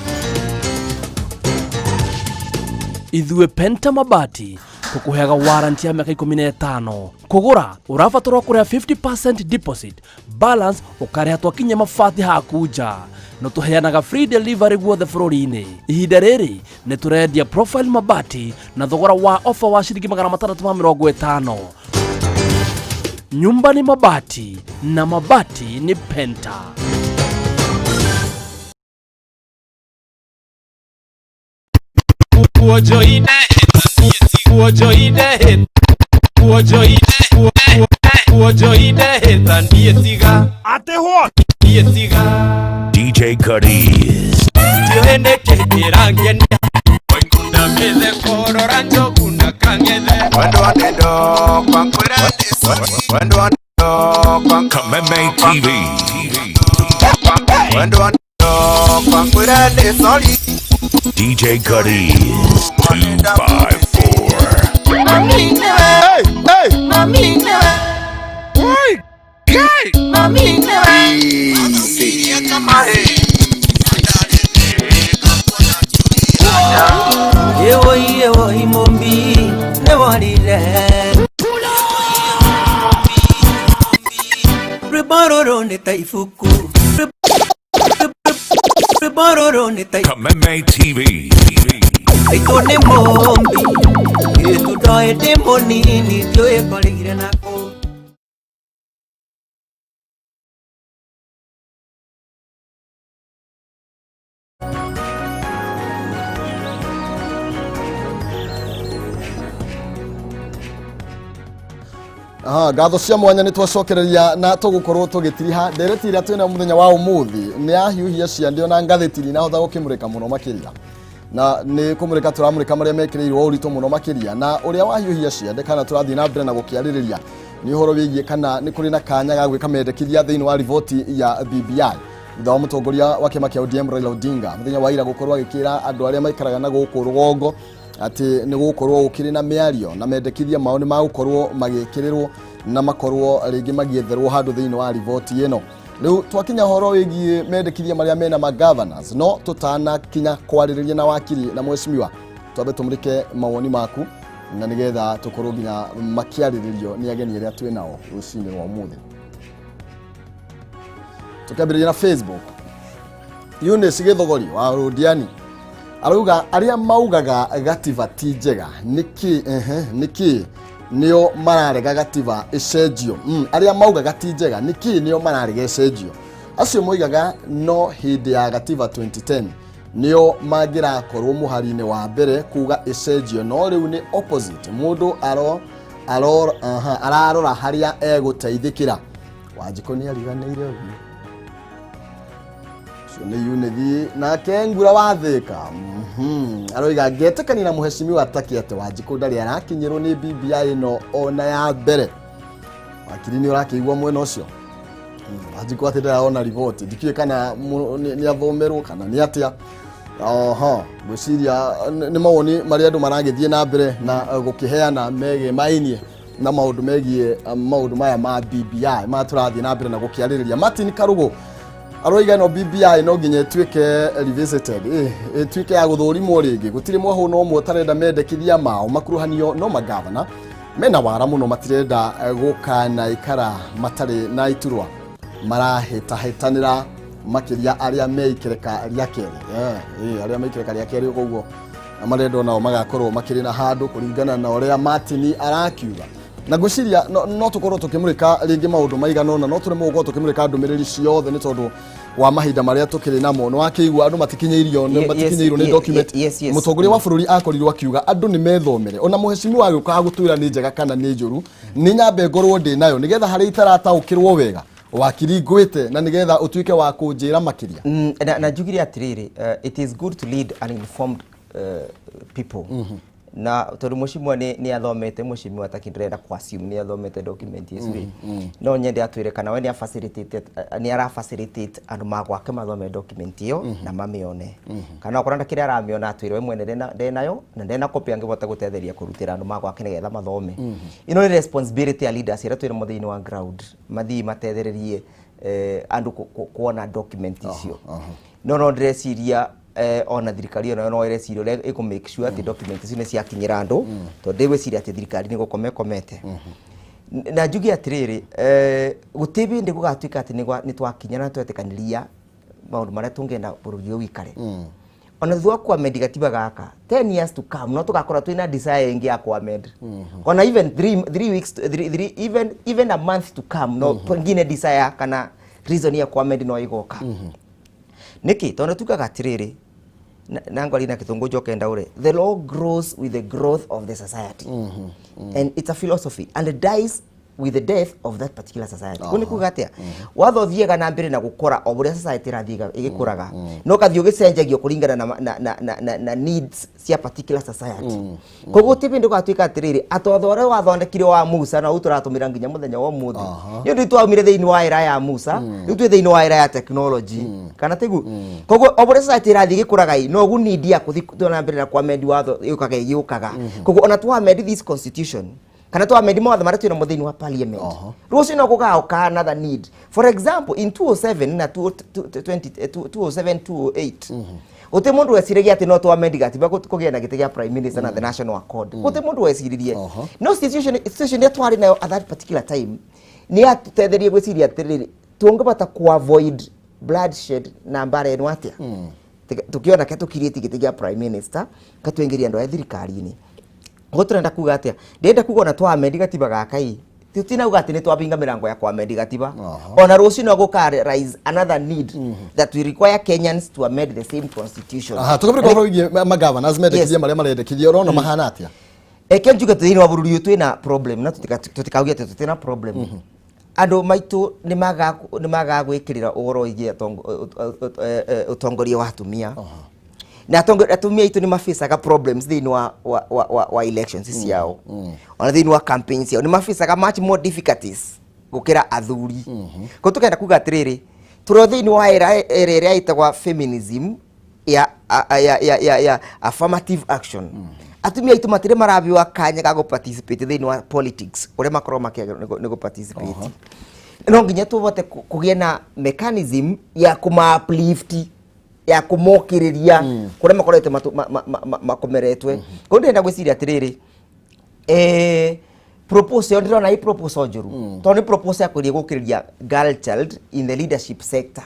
Ithuĩ Penta Mabati tũkũheaga warranty ya mĩaka 15. Kũgũra ũrabatarwo kũrĩha 50% deposit, balance ũkarĩha twakinyia mabati haku nja. No tũheanaga free delivery guothe bũrũri-inĩ. Ihinda rĩrĩ nĩ tũrendia profile mabati na thogora wa ofa wa ciringi 650. Nyumba ni mabati na mabati ni Penta. DJ Cuddies. Kameme TV. DJ Cuddies 254. Hey, hey. Ewo mombi newarire Rwĩmbo rũrũ nĩ ta ibuku Rwĩmbo rũrũ nĩ ta Kameme TV. Aitũ nĩ mũmbi Ĩtu ndoĩ ndĩ mũnini ndiũĩ ngorĩire nakũ. Aha, ngatho cia mwanya nä twacokereria na tũgũkorwo tũgĩtiriha ndereti ĩrĩa twĩna mũthenya wa ũmũthĩ nĩ yahiũhia ciande ona ngathĩti ndinahota gũkĩmũrĩka mũno makĩria na nĩ kũmũrĩka tũramũrĩka marĩa mekĩrĩirwo ũritũ mũno makĩria na ũrĩa wahiũhia ciande kana tũrathiĩ na mbere na gũkĩarĩrĩria nĩ ũhoro wĩgiĩ kana nĩ kũrĩ na kanya ga gwĩka mendekithia thĩinĩ wa riboti ya BBI thutha wa mũtongoria wa kĩama kĩa ODM Raila Odinga mũthenya wa ira gũkorwo agĩkĩra andũ arĩa maikaraga na gũkũ rũgongo atĩ nĩ gũgũkorwo gũkĩrĩ na mĩario na mendekithia mao nĩ magũkorwo magĩkĩrĩrwo na makorwo rĩngĩ magĩetherwo handũ thĩinĩ wa riboti ĩno. Rĩu twakinya ũhoro wĩgiĩ mendekithia marĩa mena ma governors no tũtanakinya kwarĩrĩria na wakiri na mheshimiwa twambe tũmũrĩke mawoni maku na nĩgetha tũkorwo nginya makĩarĩrĩrio nĩ ageni arĩa twĩ nao rũcinĩ rwa ũmũthĩ. Tũkĩambĩrĩria na Facebook, Eunice Gĩthogori wa Rũndiani arauga arĩa maugaga gatiba ti njega nĩkĩ nĩkĩ nĩo mararega gatiba ĩcenjio. Arĩa maugaga ti njega nĩkĩ nĩo mararega ĩcenjio. Acio moigaga no hĩndĩ ya gatiba 2010 nĩo mangĩrakorwo mũhari-inĩ wa mbere kuga ĩcenjio, no rĩu nĩ opposite, mũndũ ararora harĩa egũteithĩkĩra. Wanjikũ nĩ ariganĩire ũguo. Ũcio nĩ Unithi nake Ngura wa Thĩka aroiga ngetĩkania na mũheshimiwa Taki atĩ Wanjikũ ndarĩ arakinyĩrwo nĩ BBI ĩno ona ya mbere. Wakiri nĩ ũrakĩigua mwena ũcio. Wanjikũ atĩ ndarona riboti, ndikĩũĩ kana nĩ athomerwo kana nĩ atĩa. Oho, ngwĩciria nĩ mawoni marĩa andũ maragĩthiĩ na mbere na gũkĩheana megemainie na maũndũ megiĩ maũndũ maya ma BBI ma tũrathiĩ na mbere na gũkĩarĩrĩria. Martin Karugo aroiga no BBI no nginya ĩtuĩke revisited, ĩtuĩke ya gũthũrimwo rĩngĩ. Gũtirĩ mwahũ no ũmwe ũtarenda mendekithia mao makuruhanio no magavana mena wara mũno matirenda gũkanaikara matarĩ na iturwa, marahĩtahĩtanĩra makĩria arĩa me ikereka rĩa kerĩ. Arĩa me ikereka rĩa kerĩ koguo marenda onao magakorwo makĩrĩ na handũ kũringana na ũrĩa Martin arakiuga. Na ngwĩciria no tũkorwo tũkĩmũrĩka rĩngĩ maũndũ maigana ũna, no tũremwo gũkorwo tũkĩmũrĩka ndũmĩrĩri ciothe nĩ tondũ wa mahinda marĩa tũkĩrĩ namo. Nĩ wakĩigua andũ matikinyĩirio matikinyĩirwo nĩ document. Mũtongoria wa bũrũri akorirwo akiuga andũ nĩ methomere, ona mũheshimiwa agĩũka agũtwĩra nĩ njega kana nĩ njũru, nĩ nyambe ngorwo ndĩ nayo nĩgetha harĩa itarataũkĩrwo wega wakiri ngwĩte na nĩgetha ũtuĩke wa kũnjĩra makĩria. Na njugire atĩrĩrĩ, it is good to lead an informed people. Na tondũ mũcimwa nĩ athomete, mũcimwa taki ndĩrenda ku assume nĩ athomete document ici rĩ, no nyende atwĩre kana we nĩ ara facilitate andũ ma gwake mathome document ĩyo na mamĩone, kana okorwo ndakĩrĩ aramĩona, atwĩre we mwene ndenayo na ndena copy angĩhota gũtetheria kũrutĩra andũ ma gwake nĩgetha mathome. Ĩno nĩ responsibility ya leaders ĩrĩa twĩnamo thĩinĩ wa ground, mathiĩ matethererie andũ kuona document icio. No ndĩreciria ona thirikari ĩyo nayo no ĩreciria ũrĩa ĩkũ make sure atĩ document icio nĩ ciakinyĩra andũ, tondũ ndĩgwĩciria atĩ thirikari nĩ gũkoma ĩkomete. Na njuge atĩrĩrĩ, gũtirĩ hĩndĩ gũgatuĩka atĩ nĩ twakinya na twetĩkanĩria maũndũ marĩa tũngĩenda bũrũri ũyũ ũikare. Ona thutha wa kuamend gatiba gaka, 10 years to come no tũgakorwo twĩna desire ĩngĩ ya kuamend. Ona even 3 weeks, three, even a month to come, no pengine desire kana reason ya kuamend no igoka. Nĩkĩ? Tondũ tugaga atĩrĩrĩ, na ngwari na gĩthũngũ njoke ndaũre, the law grows with the growth of the society and it's a philosophy, and it dies with the death of that particular society. Kũ nĩ kuga atĩa? Watho ũthiaga na mbere na gũkũra o ũrĩa society ĩrathiĩ ĩgĩkũraga, no ũgathiĩ ũgĩcenjagio kũringana na needs cia particular society. Koguo ti hĩndĩ ũgatuĩka atĩrĩrĩ, atĩ watho ũrĩa wathondekire wa Musa na ũyũ tũratũmĩra nginya mũthenya wa ũmũthĩ. Nĩ ũndũ twaumire thĩinĩ wa era ya Musa, rĩu twĩ thĩinĩ wa era ya technology, kana tiguo? Koguo o ũrĩa society ĩrathiĩ ĩgĩkũraga ĩ, noguo need ya kũthiĩ na mbere na kuamend watho ĩũkaga ĩgĩũkaga. Koguo ona twamend this constitution kana twamend mawatho marĩa twĩnamo thĩinĩ wa parliament, rũciũ no gũgaũka another need. For example, in 207 na 207 208, gũtirĩ mũndũ weciragia atĩ no twamend gatiba kũgĩe na gĩtĩ gĩa prime minister na the national accord. Gũtirĩ mũndũ weciririe. No situation ĩrĩa twarĩ nayo at that particular time nĩ yatũtetherie gwĩciria atĩrĩrĩ, tũngĩbata ku avoid bloodshed na mbara ĩno atĩa? Tukiona ke tũkirĩtie gĩtĩ gĩa prime minister, katũingĩria andũ aya thirikari-inĩ. Ũguo tũrenda kuga atĩa? Ndĩrenda kuga ona twamend gatiba gaka ĩ, tutinauga atĩ nĩ twabinga mĩrango ya kwamend gatiba. Ona rũciũ no gũka rise another need that we require Kenyans to amend the same constitution. Aha, tukabira kwa wĩgiĩ magavaners mendekithia marĩa marendekithia, ũrona mahana atĩa? Eke njuge thĩinĩ wa bũrũri ũyũ twĩna problem, na tũtikauge atĩ tũtina problem. Andũ maitũ nĩ magaga gwĩkĩrĩra ũhoro wĩgiĩ ũtongoria wa atumia, na atumia aitũ nĩ mafacaga problems thĩinĩ wa elections ciao, ona thĩinĩ wa campaigns ciao nĩ mafacaga much more difficulties gũkĩra athuri. Koguo tũkenda kuga atĩrĩrĩ, tũrĩ thĩinĩ wa era ĩrĩa ĩtagwa feminism ya affirmative action. Atumia aitũ matirĩ marabiwa kanya ga gũ-participate thĩinĩ wa politics ũrĩa makoragwo makĩagĩrĩrwo nĩ gũ-participate. No nginya tũvote kũgĩe na mechanism ya kũma-uplift, ya kũmokĩrĩria kũrĩa makoretwo makomeretwe. Koguo ndĩrenda gwĩciria atĩrĩrĩ, proposal ĩyo ndĩrona ĩ proposal njũru, tondũ nĩ proposal ya kwĩria gũkĩrĩria girl child in the leadership sector,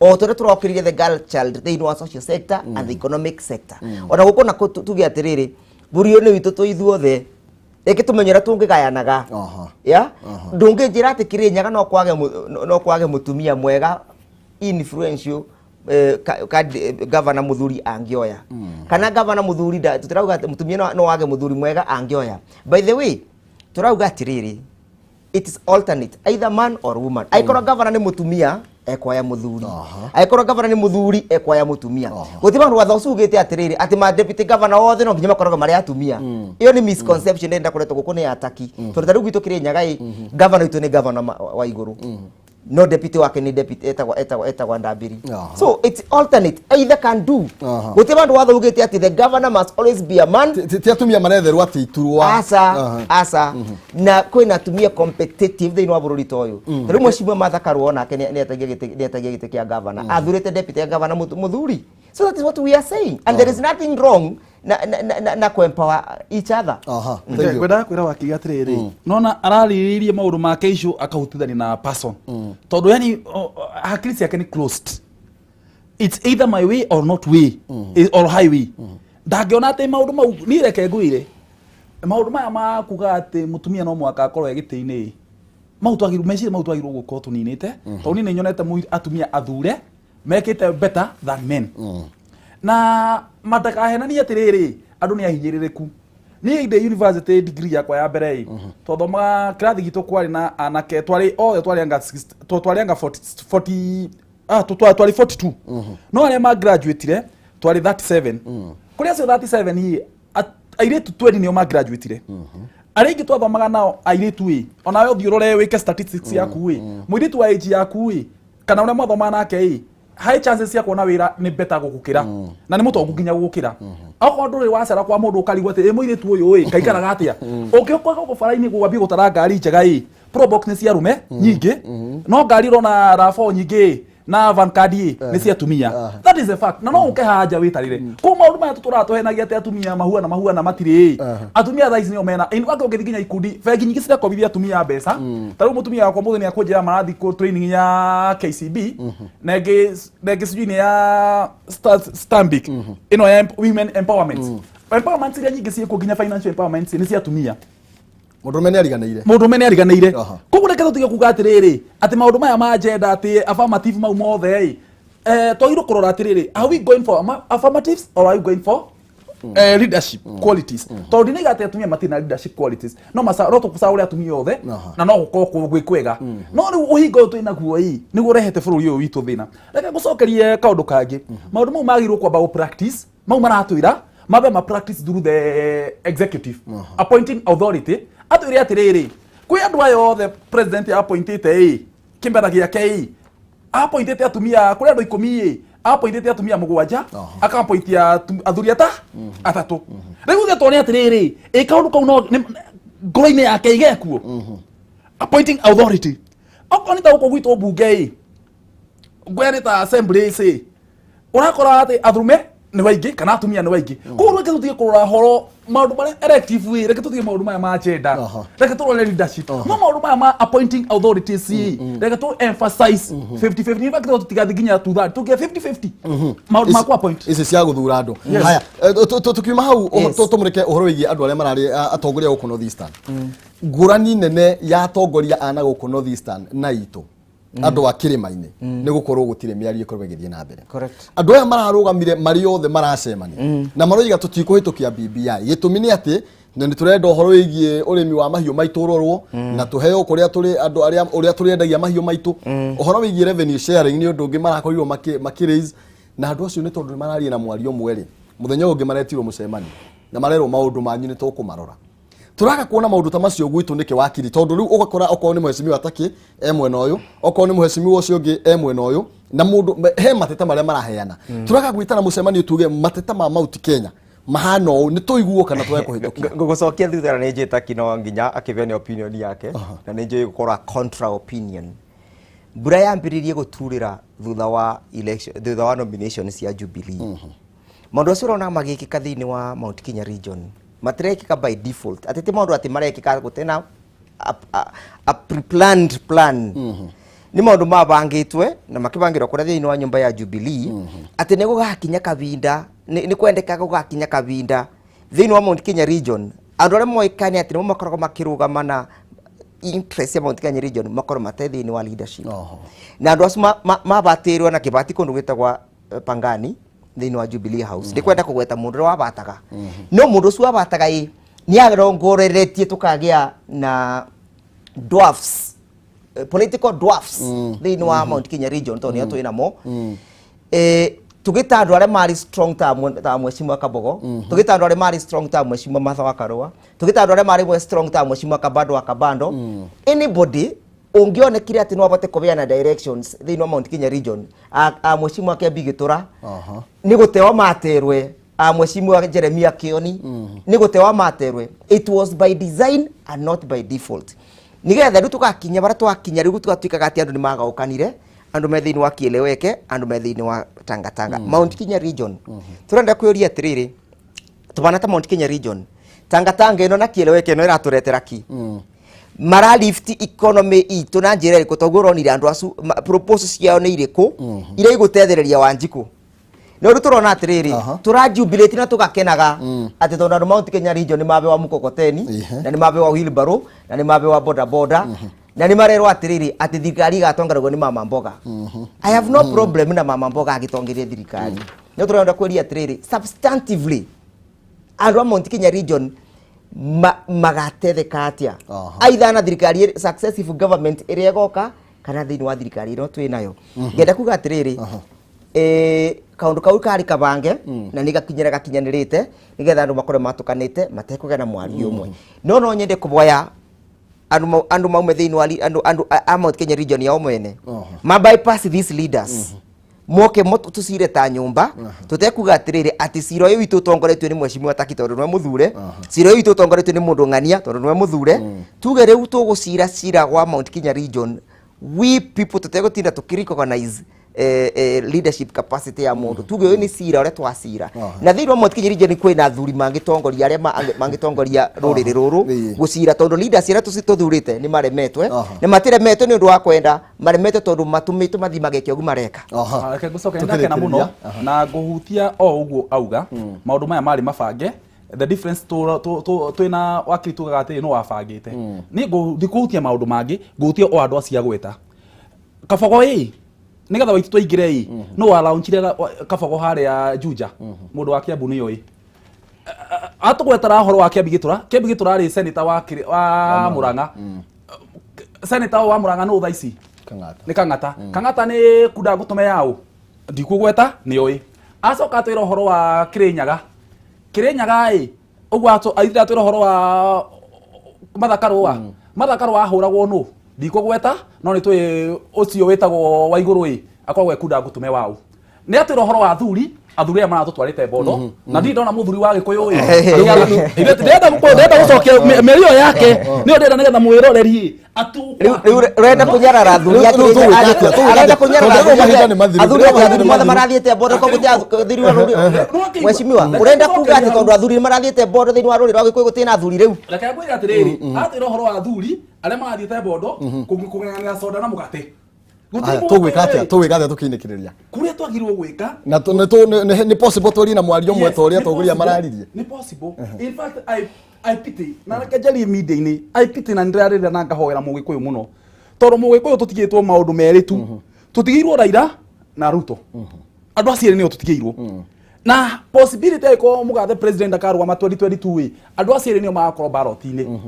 o tũrĩa tũrokĩrĩria the girl child thĩinĩ wa social sector and the economic sector. Ona gũkũ nako tuge atĩrĩrĩ, bũrũri ũyũ nĩ witũ twĩ ithuothe, reke tũmenye ũrĩa tũngĩgayanaga. Ya ndũngĩnjĩra atĩ Kĩrĩnyaga no kwage mũtumia mwega influential, governor mũthuri angĩoya, kana governor mũthuri tũtirauga atĩ mũtumia no wage mũthuri mwega angĩoya. By the way, tũrauga atĩrĩrĩ, it is alternate, either man or woman. Angĩkorwo governor nĩ mũtumia, ekwaya mũthuri. Angĩkorwo governor nĩ mũthuri, ekwaya mũtumia. Gũtirĩ handũ watho ũcio ugĩte atĩrĩrĩ, atĩ ma deputy governor othe no nginya makoragwo marĩ atumia. Ĩyo nĩ misconception ndĩrenda kũretwo gũkũ nĩ ataki, tondũ ta rĩu gwitũ Kĩrĩnyaga ĩ, governor witũ nĩ governor wa igũrũ, no deputy wake nĩ deputy etagwo Ndambiri. So it's alternate, either can do. Gũtirĩ handũ watho ugĩte atĩ the governor must always be a man. Ti atumia maretherwo atĩ iturwa? Aca. Aca, na kwĩna atumia competitive thĩinĩ wa bũrũri ta ũyũ. Ta rĩu Mheshimiwa Martha Karua onake nĩ etagia gĩtĩ kĩa governor, athurĩte deputy ya governor mũthuri. So that is what we are saying, and there is nothing wrong na ku-empower each other. Thank you. Ngwendaga kwĩra wakiri atĩrĩrĩ, nona ararĩrĩirie maũndũ make icio akahutithania na person, tondũ yani hakiri ciake nĩ closed. It's either my way or not way, or highway. Ndangĩona atĩ maũndũ mau. Niĩ reke ngwĩre, maũndũ maya ma kuga atĩ mũtumia no mũhaka akorwo e gĩtĩ-inĩ, mau twagĩrĩirwo meciria mau twagĩrĩirwo gũkorwo tũninĩte, tondũ niĩ nĩ nyonete atumia athure mekĩte better than men. Na matakahenanie atĩrĩrĩ, andũ nĩ ahinyĩrĩrĩku. Niĩ ndĩ university, degree yakwa ya mbere ĩ, twathomaga kĩrathi gitũ kwarĩ na anake twarĩ othe twarĩ anga 60 twarĩ anga 40 40, twarĩ 42, no arĩa ma graduateire twarĩ 37. Kũrĩ acio 37 ĩ, Airĩtu 20 nĩo magraduatire. Arĩa ingĩ twathomaga nao airĩtu ĩ, onawe ũthiĩ ũrore wĩke statistics yaku ĩ, mũirĩtu wa age yaku ĩ, kana ũrĩa mwathomaga nake ĩ, high chances cia kuona wĩra nĩ better gũgũkĩra, na nĩ mũtongu nginya gũgũkĩra. Okorwo ndũrĩ wacera kwa mũndũ ũkarigwo atĩ ĩ mũirĩtu ũyũ ĩ kaikaraga atĩa, ũngĩũka gũkũ bara-inĩ gwambie gũtara ngari njega ĩ, Probox nĩ cia arũme nyingĩ, no ngari ũrona RAV4 nyingĩ ĩ, na Vanguard ĩ nĩ cia atumia. That is a fact, na no ũke haha nja wĩtarĩre. Koguo maũndũ maya tũtũraga tũhenagia atĩ atumia mahuana mahuana matirĩ ĩ. Atumia thaa ici nĩo mena, in fact, ũngĩthiĩ nginya ikundi, bengi nyingĩ cirakombithia atumia mbeca. Ta rĩu mũtumia wakwa mũthĩ nĩ akũnjĩra marathiĩ kũ training ya KCB na ĩngĩ sijui nĩ ya Stanbic ĩno ya women empowerment. Empowerment iria nyingĩ ciĩkuo, nginya financial empowerment, nĩ cia atumia. Mũndũrũme nĩ ariganĩire. Mũndũrũme nĩ ariganĩire. Koguo reke tũtige kuga atĩrĩrĩ atĩ maũndũ maya ma agenda, atĩ affirmative mau mothe ĩ, twagĩrĩirwo kũrora atĩrĩrĩ, are we going for affirmatives or are we going for leadership qualities? Tondũ ndinaiga atĩ atumia matirĩ na leadership qualities, no maca no tũcagũre atumia othe na no gũkorwo gwĩ kwega. No rĩu ũhinga ũyũ twĩ naguo ĩ nĩguo ũrehete bũrũri ũyũ witũ thĩna. Reke ngũcokerie kaũndũ kangĩ. Maũndũ mau magĩrĩirwo kwamba gũ practice, mau maratwĩra mambe ma practice through the executive appointing authority. Atwĩre atĩrĩrĩ, kwĩ andũ aya othe president appointĩte ĩ kĩmera gĩake ĩ, appointĩte atumia, kũrĩ andũ 10 ĩ, appointĩte atumia 7, akaappointia athuri atatũ. Rĩu uge tuone atĩrĩrĩ, ĩ kaũndũ kau no ngoro-inĩ yake igekuo appointing authority. Okorwo nĩ ta gũkũ gwitũ mbunge ĩ, ngwea nĩ ta assemblies ĩ, ũrakora atĩ athume nĩ waingĩ kana atumia nĩ waingĩ. Koguo reke tũtige kũrora horo maũndũ marĩa elective ĩ, reke tũtige maũndũ maya ma agenda, reke tũrore leadership. No maũndũ maya ma appointing authorities ĩ, reke tũ emphasize 50-50. In fact, tũtigathiĩ nginya to that, tũgĩe 50-50 maũndũ ma ku appoint. Ici cia gũthura andũ. Haya, tukiuma hau, tũmũrĩke ũhoro wĩgiĩ andũ arĩa mararĩ atongoria gũkũ North Eastern. Ngũrani nene ya atongoria a na gũkũ North Eastern na itũ andũ a kĩrĩma-inĩ nĩ gũkorwo gũtirĩ mĩario ĩkorwo ĩgĩthiĩ na mbere. Andũ aya mararũgamire marĩ othe maracemania na maroiga tũtikũhĩtũkia BBI. Gĩtũmi nĩ atĩ na nĩ tũrenda ũhoro wĩgiĩ ũrĩmi wa mahiũ maitũ ũrorwo na tũheo kũrĩa tũrĩ andũ arĩa ũrĩa tũrĩendagia mahiũ maitũ. Ũhoro wĩgiĩ revenue sharing nĩ ũndũ ũngĩ marakorirwo makĩ raise. Na andũ acio nĩ tondũ nĩ mararia na mwario ũmwe rĩ, mũthenya ũyũ ũngĩ maretirwo mũcemanio na marerwo maũndũ manyu nĩ tũkũmarora. Tũraga kuona maũndũ ta macio gwitũ nĩkĩ, wakiri? Tondũ rĩu ũgakora okorwo nĩ mheshimiwa Takĩ e mwena ũyũ, okorwo nĩ mheshimiwa ũcio ũngĩ e mwena ũyũ, na mũndũ he mateta marĩa maraheana. Tũraga gwĩtana mũcemanio tuge mateta ma Mount Kenya mahana ũũ, nĩ tũiguo kana twage kũhĩtũkia. Ngũgũcokia thutha, na nĩ njĩta kino nginya akĩbeane opinion yake, na nĩ njũĩ gũkorwo contra opinion. Mbura yambĩrĩirie gũturĩra thutha wa election, thutha wa nomination cia Jubilee. Maũndũ acio ũrona magĩkĩka thĩinĩ wa Mount Kenya region matirekĩka by default, atĩ ti maũndũ atĩ marekĩka gũtĩ na a pre-planned plan. Nĩ maũndũ mabangĩtwe na makĩbangĩrwo kũrĩa thĩinĩ wa nyũmba ya Jubilee atĩ nĩ gũgakinya kavinda, nĩ kwendeka gũgakinya kavinda thĩinĩ wa Mount Kenya region andũ arĩa moĩkaine atĩ nĩmo makoragwo makĩrũgama na interest ya Mount Kenya region makorwo mate thĩinĩ wa leadership. Na andũ acio mabatĩrwo na kĩbati kũndũ gwĩtagwa Pangani thĩinĩ wa Jubilee House. Ndikwenda kũgweta mũndũ ũrĩa wabataga, no mũndũ ũcio wabataga ĩ nĩ arongoreretie tũkagĩa na dwarfs, political dwarfs thĩinĩ wa Mount Kenya region, tondũ nĩo twĩ namo. Tũgĩta andũ arĩa marĩ strong ta Mheshimiwa Kabogo, tũgĩta andũ arĩa marĩ strong ta Mheshimiwa Martha wa Karũa, tũgĩta andũ arĩa marĩ strong ta Mheshimiwa Kabando wa Kabando, anybody ũngĩonekire atĩ no abote kũbeana directions thĩinĩ wa Mount Kenya region, a Mheshimiwa Kembi Gĩtũra nĩ gũtewa materwe, a Mheshimiwa Jeremia Kioni nĩ gũtewa materwe. It was by design and not by default, nigetha rĩu tũgakinya barĩa twakinya rĩu tũgatuĩkaga atĩ andũ nĩ magaũkanire, andũ me thĩinĩ wa Kieleweke, andũ me thĩinĩ wa Tangatanga. Mount Kenya region, tũrenda kwĩũria atĩrĩrĩ, tũbana ta Mount Kenya region, Tangatanga ĩno na Kieleweke ĩno ĩratũretera ki? Mara lift economy itũ na njĩra ĩrĩkũ? Toguo ũronire andũ acu proposal ciao nĩ irĩkũ iria igũtethereria Wanjikũ? No rĩu tũrona atĩrĩrĩ, tũra jubilate na tũgakenaga atĩ tondũ andũ Mount Kenya region nĩ mabewa mkokoteni na nĩ mabewa wheelbarrow na nĩ mabewa boda boda na nĩ marerwo atĩrĩrĩ atĩ thirikari ĩgatongoragio nĩ mama mboga. I have no problem na mama mboga agĩtongoria thirikari, no tũrenda kwĩria atĩrĩrĩ, substantively andũ a Mount Kenya region magatetheka atĩa, aitha na thirikari successive government ĩrĩa ĩgoka kana thĩinĩ wa thirikari ĩno twĩ nayo? Ngenda kuga atĩrĩrĩ, Kaundu kau kari kabange na nĩ gakinyĩra gakinyanĩrĩte nĩgetha andũ makorwo matukanĩte matekũgĩa na mwario ũmwe. No no nyende kũboya andu maume thĩinĩ wa andu a Mount Kenya region yao mwene ma bypass these leaders moke tucire ta nyumba tutekuga atiriri ati cira uyu witu utongoretio ni mheshimiwa Taki tondu nwe muthure, cira uyu witu utongoretio ni mundu ng'ania tondu nwe muthure, tuge riu tugucira cira wa Mount Kenya region we people tutegutinda tukirecognize leadership capacity ya mundu, tuge uyu ni cira uria twacira na thiini wa Mount Kenya region kwina athuri mangitongoria aria mangitongoria ruriri ruru gucira tondu leaders aria tuthurite ni maremetwe na matiremetwe ni undu wa kwenda maremetwe tondu matumitwe mathi mageke ugu mareka. Reke ngucoke ndakena muno na nguhutia o uguo auga maundu maya mari mabange. The difference twina wakiri tugaga atĩ no wabangĩte ni ndikuhutia maundu mangi, nguhutia o andu acio agweta Kabogo ĩ nigetha waitu twaingire ĩ no walaunchire Kabogo haria Juja mundu wa Kiambu nĩyo ĩ atugwetara horo wa Kiambi Gĩtũra. Kiambi Gĩtũra arĩ senator wa Murang'a, senator wa Murang'a no thaa ici nĩ Kang'ata. Kang'ata nĩ kunda ngũtũme yao ndikũgweta nĩyo ĩ acoka atwĩra ũhoro wa Kĩrĩnyaga. Kĩrĩnyaga ĩ ũguo atwĩra ũhoro wa Martha Karũa. Martha Karũa ahũragwo nũ ndikũgweta no nĩ tũĩ ũcio wĩtagwo Waigũrũ ĩ akoragwo ekunda ngũtũme wao. Nĩ atwĩra ũhoro wa athuri, athuri aya maratũtwarĩte mbondo na ndirĩ ndona mũthuri wa Gĩkũyũ ĩ ndĩrenda gũcokia mĩario yake nĩyo ndĩrenda nĩgetha mwĩroreri rĩu ũrenda kũnyarara athuri arenda kũnyarara athuri athuri mothe marathiĩte mbondo koguo ti athuri wa rũrĩrĩ. Mheshimiwa, ũrenda kuga atĩ tondũ athuri nĩmarathiĩte mbondo thĩinĩ wa rũrĩrĩ rwa Gĩkũyũ gũtirĩ na athuri rĩu? Reke ngwĩre atĩrĩrĩ, atwĩra ũhoro wa athuri arĩa marathiĩte mbondo kũng'ang'anĩra soda na mũgate. Tũgwĩka atĩa tũkĩinĩkĩrĩria kũrĩa twagĩrĩirwo gwĩka na nĩ possible twarie na mwario ũmwe ta ũrĩa atongoria mararirie? Nĩ possible. In fact I pity na reke njarie media-inĩ, I pity na nĩndĩrarĩrĩra na ngahoera Mũgĩkũyũ mũno tondũ Mũgĩkũyũ tũtigĩtwo maũndũ merĩ tu, tũtigĩirwo Raila na Ruto, andũ acio erĩ nĩo tũtigĩirwo na possibility angĩkorwo mũgathe president akarũgama 2022 ĩ andũ acio erĩ nĩo magakorwo ballot-inĩ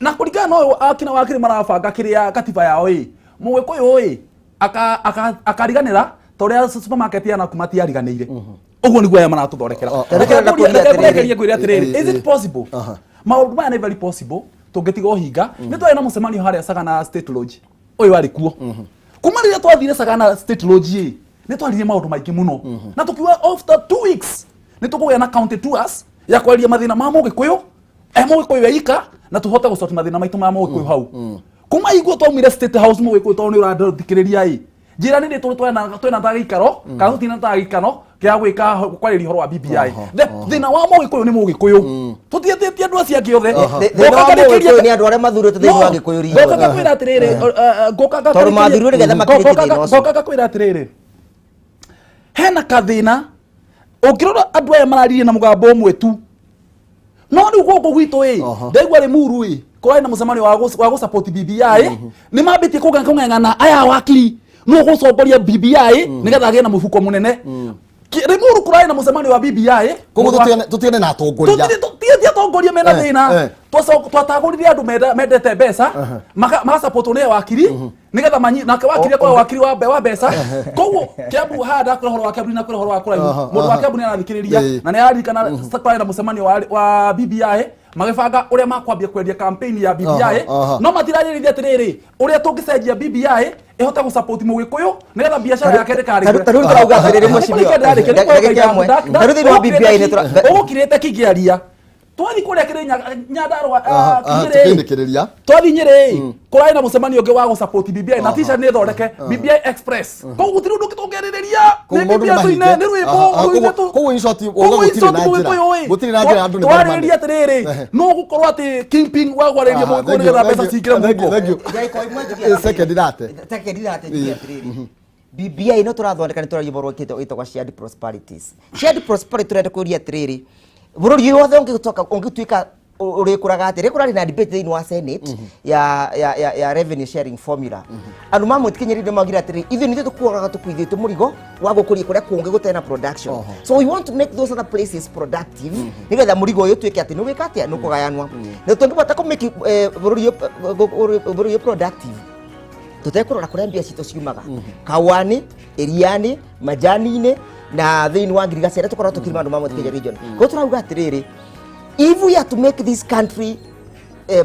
na kũringana na ũyũ akina wakiri marabanga kĩrĩa katiba yao ĩ Mũgĩkũyũ ĩ akariganĩra ta ũrĩa supermarket ya naku matiariganĩire ũguo nĩguo aya maratũthondekera. Reke ngwĩre atĩrĩrĩ, is it possible? Maũndũ maya nĩ very possible tũngĩtiga ũhinga. Nĩ twarĩ na mũcemanio harĩa Sagana State Lodge ũyũ warĩ kuo kuma rĩrĩa twathire Sagana State Lodge ĩ nĩ twaririe maũndũ maingĩ mũno na tũkiuga after 2 weeks nĩ tũkũgĩa na county tours ya kwaria mathĩna ma Mũgĩkũyũ Mũgĩkũyũ eika na tũhote gũsort mathĩna maitũ ma Mũgĩkũyũ hau. Kuma iguo twaumire State House Mũgĩkũyũ tondũ nĩ ũrathikĩrĩria ĩ njĩra nĩ tũrĩ twena ta gĩikaro kana tũtina ta gĩikaro kĩa gwĩka kwarĩria ũhoro wa BBI. Thĩna wa Mũgĩkũyũ nĩ Mũgĩkũyũ, tũtiĩtĩtie andũ acio angĩ othe. Thĩna wa Mũgĩkũyũ nĩ andũ arĩa mathurĩtwo thĩinĩ wa Gĩkũyũ region. Ngoka ngakwĩra atĩrĩrĩ, tondũ mathurirwo nĩgetha makĩrĩtie thĩna ũcio. Ngoka ngakwĩra atĩrĩrĩ, hena kathĩna ũngĩrora andũ aya mararirie na mũgambo ũmwe tu no rĩu gũkũ gwitũ ĩ ndaigua Rĩmuru ĩ kũrarĩ na mũcemanio wa gũ support BBI nĩ mambĩtie kũng'ang'ana aya wakiri no gũcongoria BBI nĩgetha agĩe na mũbuko mũnene. Rĩmuru kũrarĩ na mũcemanio wa BBI koguo tũtigane na atongoria, tũtigane atongoria mena thĩna. Twatagũrire andũ mendete mbeca magasapotwo nĩ wakiri nĩgetha manyi nake wakiri akorwo wakiri wa mbeca. Koguo Kiambu haha ndakwĩra ũhoro wa Kiambu na kwĩra ũhoro wa kũraihu mũndũ wa Kiambu nĩ arathikĩrĩria na nĩ araririkana kũrarĩ na mũcemanio wa BBI magĩbanga ũrĩa makwambia kwendia campaign ya BBI no matirarĩrĩria atĩrĩrĩ ũrĩa tũngĩcenjia BBI ĩhote gũsupport Mũgĩkũyũ nĩgetha biacara yake ndĩkarĩke. Tarĩu tũrauga atĩrĩrĩ mheshimiwa, tarĩu thĩinĩ wa BBI nĩ ũgũkirĩte kĩngĩaria twathi kũrĩa Kĩrĩnyaga Nyandarũa tũkĩinĩkĩrĩria twathi Nyĩrĩ kũrarĩ na mũcemanio ũngĩ wa gũsupport BBI na t-shirt nĩ thondeke BBI Express. Koguo gũtirĩ ũndũ ũngĩ tũngĩarĩrĩria nĩ BBI tũine nĩ rwĩmbo rũine tu. Koguo in short uga gũtirĩ na njĩra, gũtirĩ na njĩra andũ nĩ twarĩrĩria atĩrĩrĩ no gũkorwo atĩ kingpin wa kwarĩrĩria Mũgĩkũyũ nĩgetha mbeca cingĩre mũhuko. Second date second date njuge atĩrĩrĩ BBI no tũrathondeka nĩ tũraria ũhoro wĩtagwo shared prosperities. Shared prosperity tũrenda kũria atĩrĩrĩ bũrũri ũyũ wothe ũngĩtuĩka ũrĩkũraga atĩ rĩkũrarĩ na debate thĩinĩ wa Senate ya revenue sharing formula. Andũ ma Mount Kenya nĩ maugire atĩrĩ ithuĩ nithuĩ tũkuoraga tũkuithĩtio mũrigo wa gũkũria kũrĩa kũngĩ gũtarĩ na production, so we want to make those other places productive nĩgetha mũrigo ũyũ ũtuĩke atĩ nĩ ũgwĩka atĩa nĩ ũkũgayanwa na tũngĩbota kũ make bũrũri ũyũ productive tũtekũrora kũrĩa mbia citũ ciumaga kawani iriani majani-inĩ Na thĩinĩ wa ngirigaca ĩrĩa tũkoragwo tũkĩrima andũ ma Mount Kenya region. Koguo tũrauga atĩrĩrĩ, if we are to make this country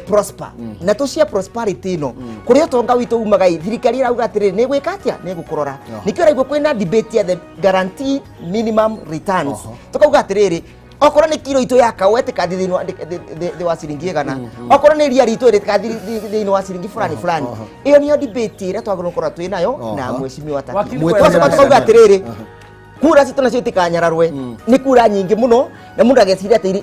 prosper, na tũcia prosperity ĩno kũrĩa ũtonga witũ umaga ĩ, thirikari ĩrauga atĩrĩrĩ, nĩ gwĩka atĩa, nĩ gũkũrora. Nĩkĩo ũraigua kwĩna debate ya the guarantee minimum returns. Tũkauga atĩrĩrĩ, okorwo nĩ kiro itũ ya kaũa ĩtĩkathi thĩinĩ wa thĩ wa ciringi 100, okorwo nĩ ria ritũ rĩtĩkathi thĩinĩ wa ciringi fulani fulani. Ĩyo nĩyo debate ĩrĩa twagĩrĩirwo gũkorwo twĩ nayo na mheshimiwa Taki. Wakiri. Tũgacoka tũkauga atĩrĩrĩ, kura citũ nacio itikanyararwe, nĩ kura nyingĩ mũno, na mũndũ ageciria atĩ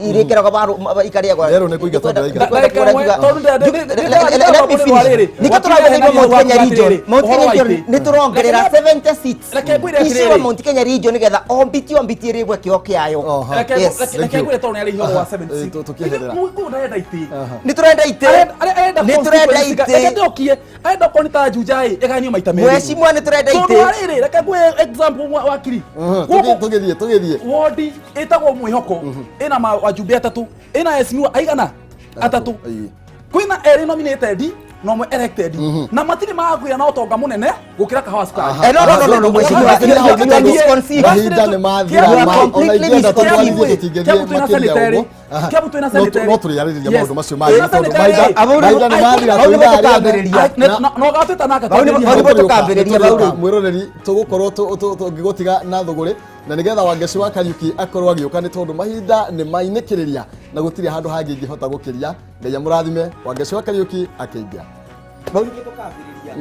irĩkĩragwo ikarĩagwo. Rero nĩ kũingata ndĩraingata. Ndagĩka ĩmwe, tondũ Let me finish. Nĩkĩo tũrauga thĩinĩ wa Mount Kenya region, Mount Kenya region nĩ tũrongerera 70 seats Reke ngwĩre icio wa atĩrĩrĩ. Mount Kenya region, nĩgetha o mbiti o mbiti ĩrĩgwe kĩo kĩayo. Reke Yes. reke ngwĩre tondũ nĩ arĩ ũhoro wa 76. Tũkĩeherera. Mũgĩkũyũ ndarenda itĩ. Nĩ tũrenda itĩ. Arenda Nĩ tũrenda constituency itĩ. Reke ndokie, arenda okorwo nĩ ta Juja ĩ, ĩgayanio maita merĩ. Mheshimiwa, nĩ tũrenda Tondũ itĩ. wa rĩrĩ, reke ngwĩre example wakiri. Gũkũ Tũgĩthiĩ, tũgĩthiĩ. Wodi ĩtagwo Mwĩhoko ĩna wajumbe atatũ, ĩna mheshimiwa aigana? Atatũ. Kwĩna erĩ nominated na ũmwe elected, na matirĩ magwĩra na ũtonga mũnene gũkĩra kahawa cukari. Eh, no, no, no, no, no, mheshimiwa, you are misconceived. Mahinda nĩ mathira. You are Ona completely ingĩenda misconceived. tũtwarithie tũtingĩthiĩ Kiambu twĩna makĩria sanitary. ũguo. Aha. Kiambu twĩna No sanitary. no tũrĩarĩrĩria Yes. maũndũ macio mangĩ Twĩna tondũ sanitary. mahinda nĩ mathira. Hau nĩho Twĩ ithaa rĩothe. tũkambĩrĩria. Na ũgatwĩta naka Hau twambĩrĩrie. nĩho tũkambĩrĩria hau rĩu. Mwĩroreri, tũgũkorwo tũngĩgũtiga na thũgũrĩ, na nĩgetha Wangeci wa Kariuki akorwo agĩũka, nĩ tondũ mahinda nĩ mainĩkĩrĩria na gũtirĩ handũ hangĩ ingĩhota gũkĩria. Ngai amũrathime. Wangeci wa Kariuki akĩingĩra. Hau nĩho tũkambĩrĩria.